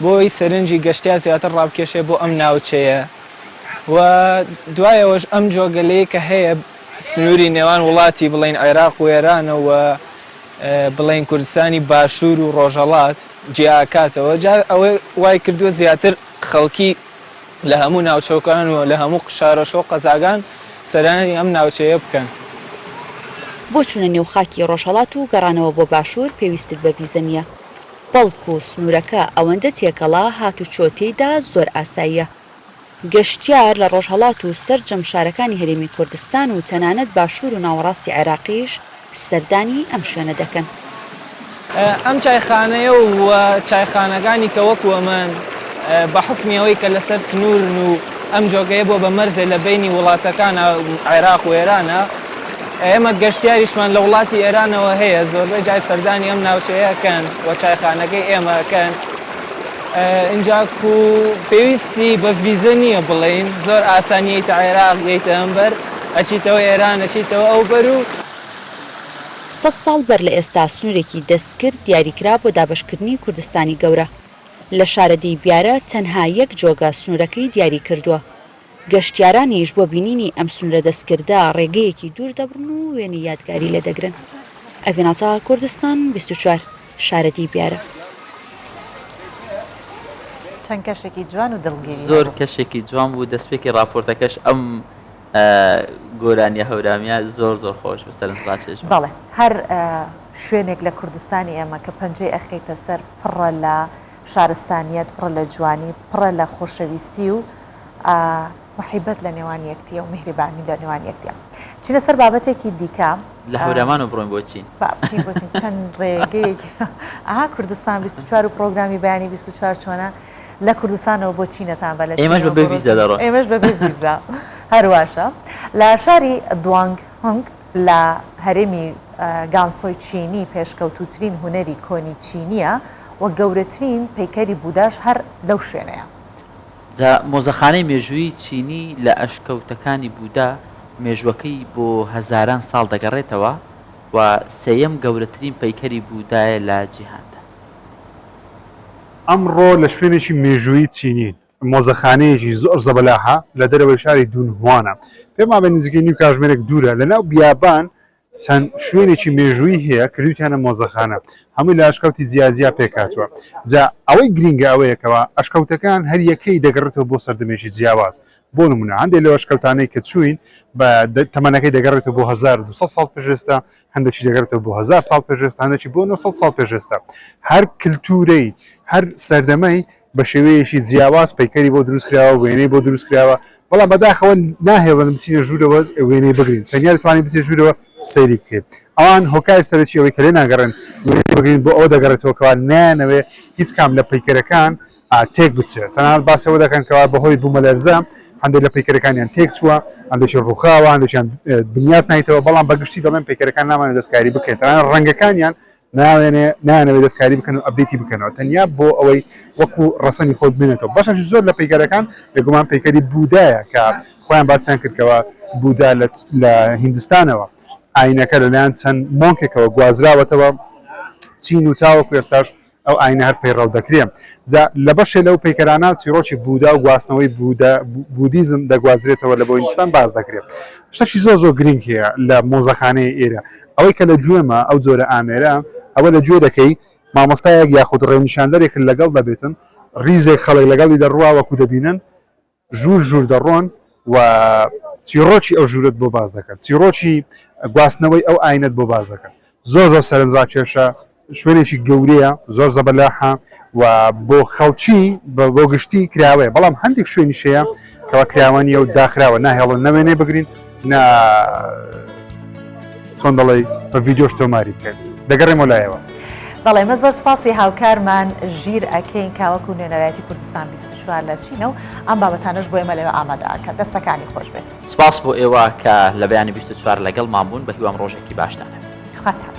بۆی سەرنجی گەشتیار زیاتر ڕابکێشێ بۆ ئەم ناوچەیە و دوایەوەش ئەم جۆگەلەیە کە هەیە سنووری نێوان وڵاتی بڵێین عێراق و ئێرانە و بڵێین کوردستانی باشوور و ڕۆژهەڵات جیاکاتەوە جا ئەوە وای کردووە زیاتر خەڵکی لە هەموو ناوچەکان و لە هەموو شارۆچکە و قەزاکان سەردانی ئەم ناوچەیە بکەن. بۆ چوونە نێو خاکی ڕۆژهەڵات و گەڕانەوە بۆ باشوور پێویستت بە ڤیزە نییە، بەڵکو سنوورەکە ئەوەندە تێکەڵە هاتوچۆ تێیدا زۆر ئاساییە. گەشتیار لە ڕۆژهەڵات و سەرجەم شارەکانی هەرێمی کوردستان و تەنانەت باشوور و ناوەڕاستی عێراقیش سەردانی ئەم شوێنە دەکەن. ئەم چایخانەیە و چایخانەکانی کە وەکو ئەمەن بە حوکمی ئەوەی کە لەسەر سنوورن و ئەم جۆگەیە بووە بە مەرزێ لە بەینی وڵاتەکانا عێراق و ئێرانە ئێمە گەشتیاریشمان لە وڵاتی ئێرانەوە هەیە زۆربەی جار سەردانی ئەم ناوچەیە ئەکەن و چایخانەکەی ئێمە ئەکەن. ئینجاکو پێویستی بە ڤیزە نییە بڵێین زۆر ئاسان یەیتە عێراق یەیتە ئەمبەر ئەچیتەوە ئێران ئەچیتەوە ئەوبەر و. سەد ساڵ بەر لە ئێستا سنوورێکی دەستکرد دیاریکرا بۆ دابەشکردنی کوردستانی گەورە. لە شارەدێی بیارە تەنها یەک جۆگە سنوورەکەی دیاری کردووە. گەشتیارانیش بۆ بینینی ئەم سنوورە دەستکردە ڕێگەیەکی دوور دەبڕن و وێنەی یادگاری لێ دەگرن. ئەڤین عەتا، کوردستان 24، شارەدێی بیارە. چەند کەشێکی جوان و دڵگیری زۆر هەبوو. کەشێکی جوان بوو دەستپێکی ڕاپۆرتەکەش ئەم گۆرانیە هەورامیە زۆر زۆر خۆش بوو سەرنج ڕاکێش بوو. بەڵێ هەر شوێنێک لە کوردستانی ئێمە کە پەنجەی ئەخەیتە سەر پڕە لە شارستانیەت، پڕە لە جوانی، پڕە لە خۆشەویستی و موحیبەت لە نێوان یەکتیە و میهریبانی لە نێوان یەکتیە. چینە سەر بابەتێکی دیکە. لە هەورامانەوە بڕۆین بۆ چین؟ با بچین بۆ چین چەند ڕێگەیەکی ئەها کوردستان 24 و پرۆگرامی بەیانی 24 چۆنە لە کوردستانەوە بۆ چینەتان بە لە ئێمەش بە بێ ڤیزا دەڕۆین. ئێمەش بە بێ ڤیزا هەرواشە لە شاری دوانگ هونگ لە هەرێمی گانسۆی چینی پێشکەوتووترین هونەری کۆنی چینییە و گەورەترین پەیکەری بوداش هەر لەو شوێنەیە. جا مۆزەخانەی مێژوویی چینی لە ئەشکەوتەکانی بودا مێژووەکەی بۆ هەزاران ساڵ دەگەڕێتەوە و سێیەم گەورەترین پەیکەری بودایە لە جیهاندا. ئەمڕۆ لە شوێنێکی مێژوویی چینین، مۆزەخانەیەکی زۆر زەبەلاحە لە دەرەوەی شاری دونهوانە، پێم وابێ نزیکەی نیو کاژمێرێک دوورە، لەناو بیابان چەند شوێنێکی مێژوویی هەیە کردوویانە مۆزەخانە، هەمووی لە ئەشکەوتی جیاجیا پێکهاتووە، جا ئەوەی گرینگە ئەوەیە کەوا ئەشکەوتەکان هەر یەکەی دەگەڕێتەوە بۆ سەردەمێکی جیاواز، بۆ نموونە هەندێک لەو ئەشکەوتانەی کە چووین بە تەمەنەکەی دەگەڕێتەوە بۆ 1200 ساڵ پێش ئێستا، هەندێکی دەگەڕێتەوە بۆ 1000 ساڵ پێش ئێستا، هەندێکی بۆ 900 ساڵ پێش ئێستا. هەر کلتوورەی هەر سەردەمەی بە شێوەیەکی جیاواز پەیکەری بۆ دروست کراوە، وێنەی بۆ دروست کراوە، بەڵام بەداخەوە ناهێڵن بچینە ژوورەوە وێنەی بگرین، تەنیا دەتوانین بچینە ژوورەوە سەیری بکەین. ئەوان هۆکاری سەرەکی ئەوەی کە لێ ناگەڕێن وێنەی بگرین بۆ ئەوە دەگەڕێتەوە کەوا نایانەوێ هیچ کام لە پەیکەرەکان تێک بچێت. تەنانەت باسی ئەوە دەکەن کەوا بەهۆی بوومەلەرزە هەندێک لە پەیکەرەکانیان تێک چووە، هەندێکی ڕووخاوە، هەندێکیان بنیات نایتەوە، بەڵام بە گشتی دەڵێن پەیکەرەکان نامانەوێت دەستکاری بکەین، تەنانەت ڕەنگەکانیان ناوێنێ نایانەوێ دەستکاری بکەن و update ی بکەنەوە تەنیا بۆ ئەوەی وەکو ڕەسەنی خۆی بمێنێتەوە بەشێکی زۆر لە پەیکەرەکان بێگومان پەیکەری بودایە کە خۆیان باسیان کرد کەوا بودا لە هیندستانەوە ئاینەکە لەلایەن چەند monk ێکەوە گوازراوەتەوە چین و تاوەکو ئێستاش ئەو ئاینە هەر پەیڕەو دەکرێ جا لە بەشێ لەو پەیکەرانە چیڕۆکی بودا و گواستنەوەی بودا بودیزم دەگوازرێتەوە لە بۆ هیندستان باس دەکرێت شتێکی زۆر زۆر گرنگ هەیە لە مۆزەخانەی ئێرە ئەوەی کە لە گوێمە ئەو جۆرە ئامێرە ئەوە لە گوێ دەکەی مامۆستایەک یاخود ڕێنیشاندەرێکت لەگەڵ دەبێتن ڕیزێک خەڵک لەگەڵی دەڕوا وەکو دەبینن ژوور ژوور دەڕۆن و چیڕۆکی ئەو ژوورت بۆ باس دەکەن چیڕۆکی گواستنەوەی ئەو ئاینەت بۆ باس دەکەن زۆر زۆر سەرنجڕاکێشە شوێنێکی گەورەیە زۆر زەبەلاحە و بۆ خەڵکی بۆ گشتی کراوەیە بەڵام هەندێک شوێنیش هەیە کەوا کراوە نییە و داخراوە ناهێڵن نە وێنەی بگرین نە چۆن دەڵێی بە ڤیدیۆش تۆماری بکەین دەگەڕێمەوە لایەوە. بەڵێ ئێمە زۆر سپاسی هاوکارمان ژیر ئەکەین کە وەکو نوێنەرایەتی کوردستان 24 لە چینە و ئەم بابەتانەش بۆ ئێمە لەوێ ئامادە ئەکات. دەستەکانی خۆش بێت. سپاس بۆ ئێوە کە لە بەیانی 24 لەگەڵمان بوون، بە هیوام ڕۆژێکی باشتان هەبێت. خواتان.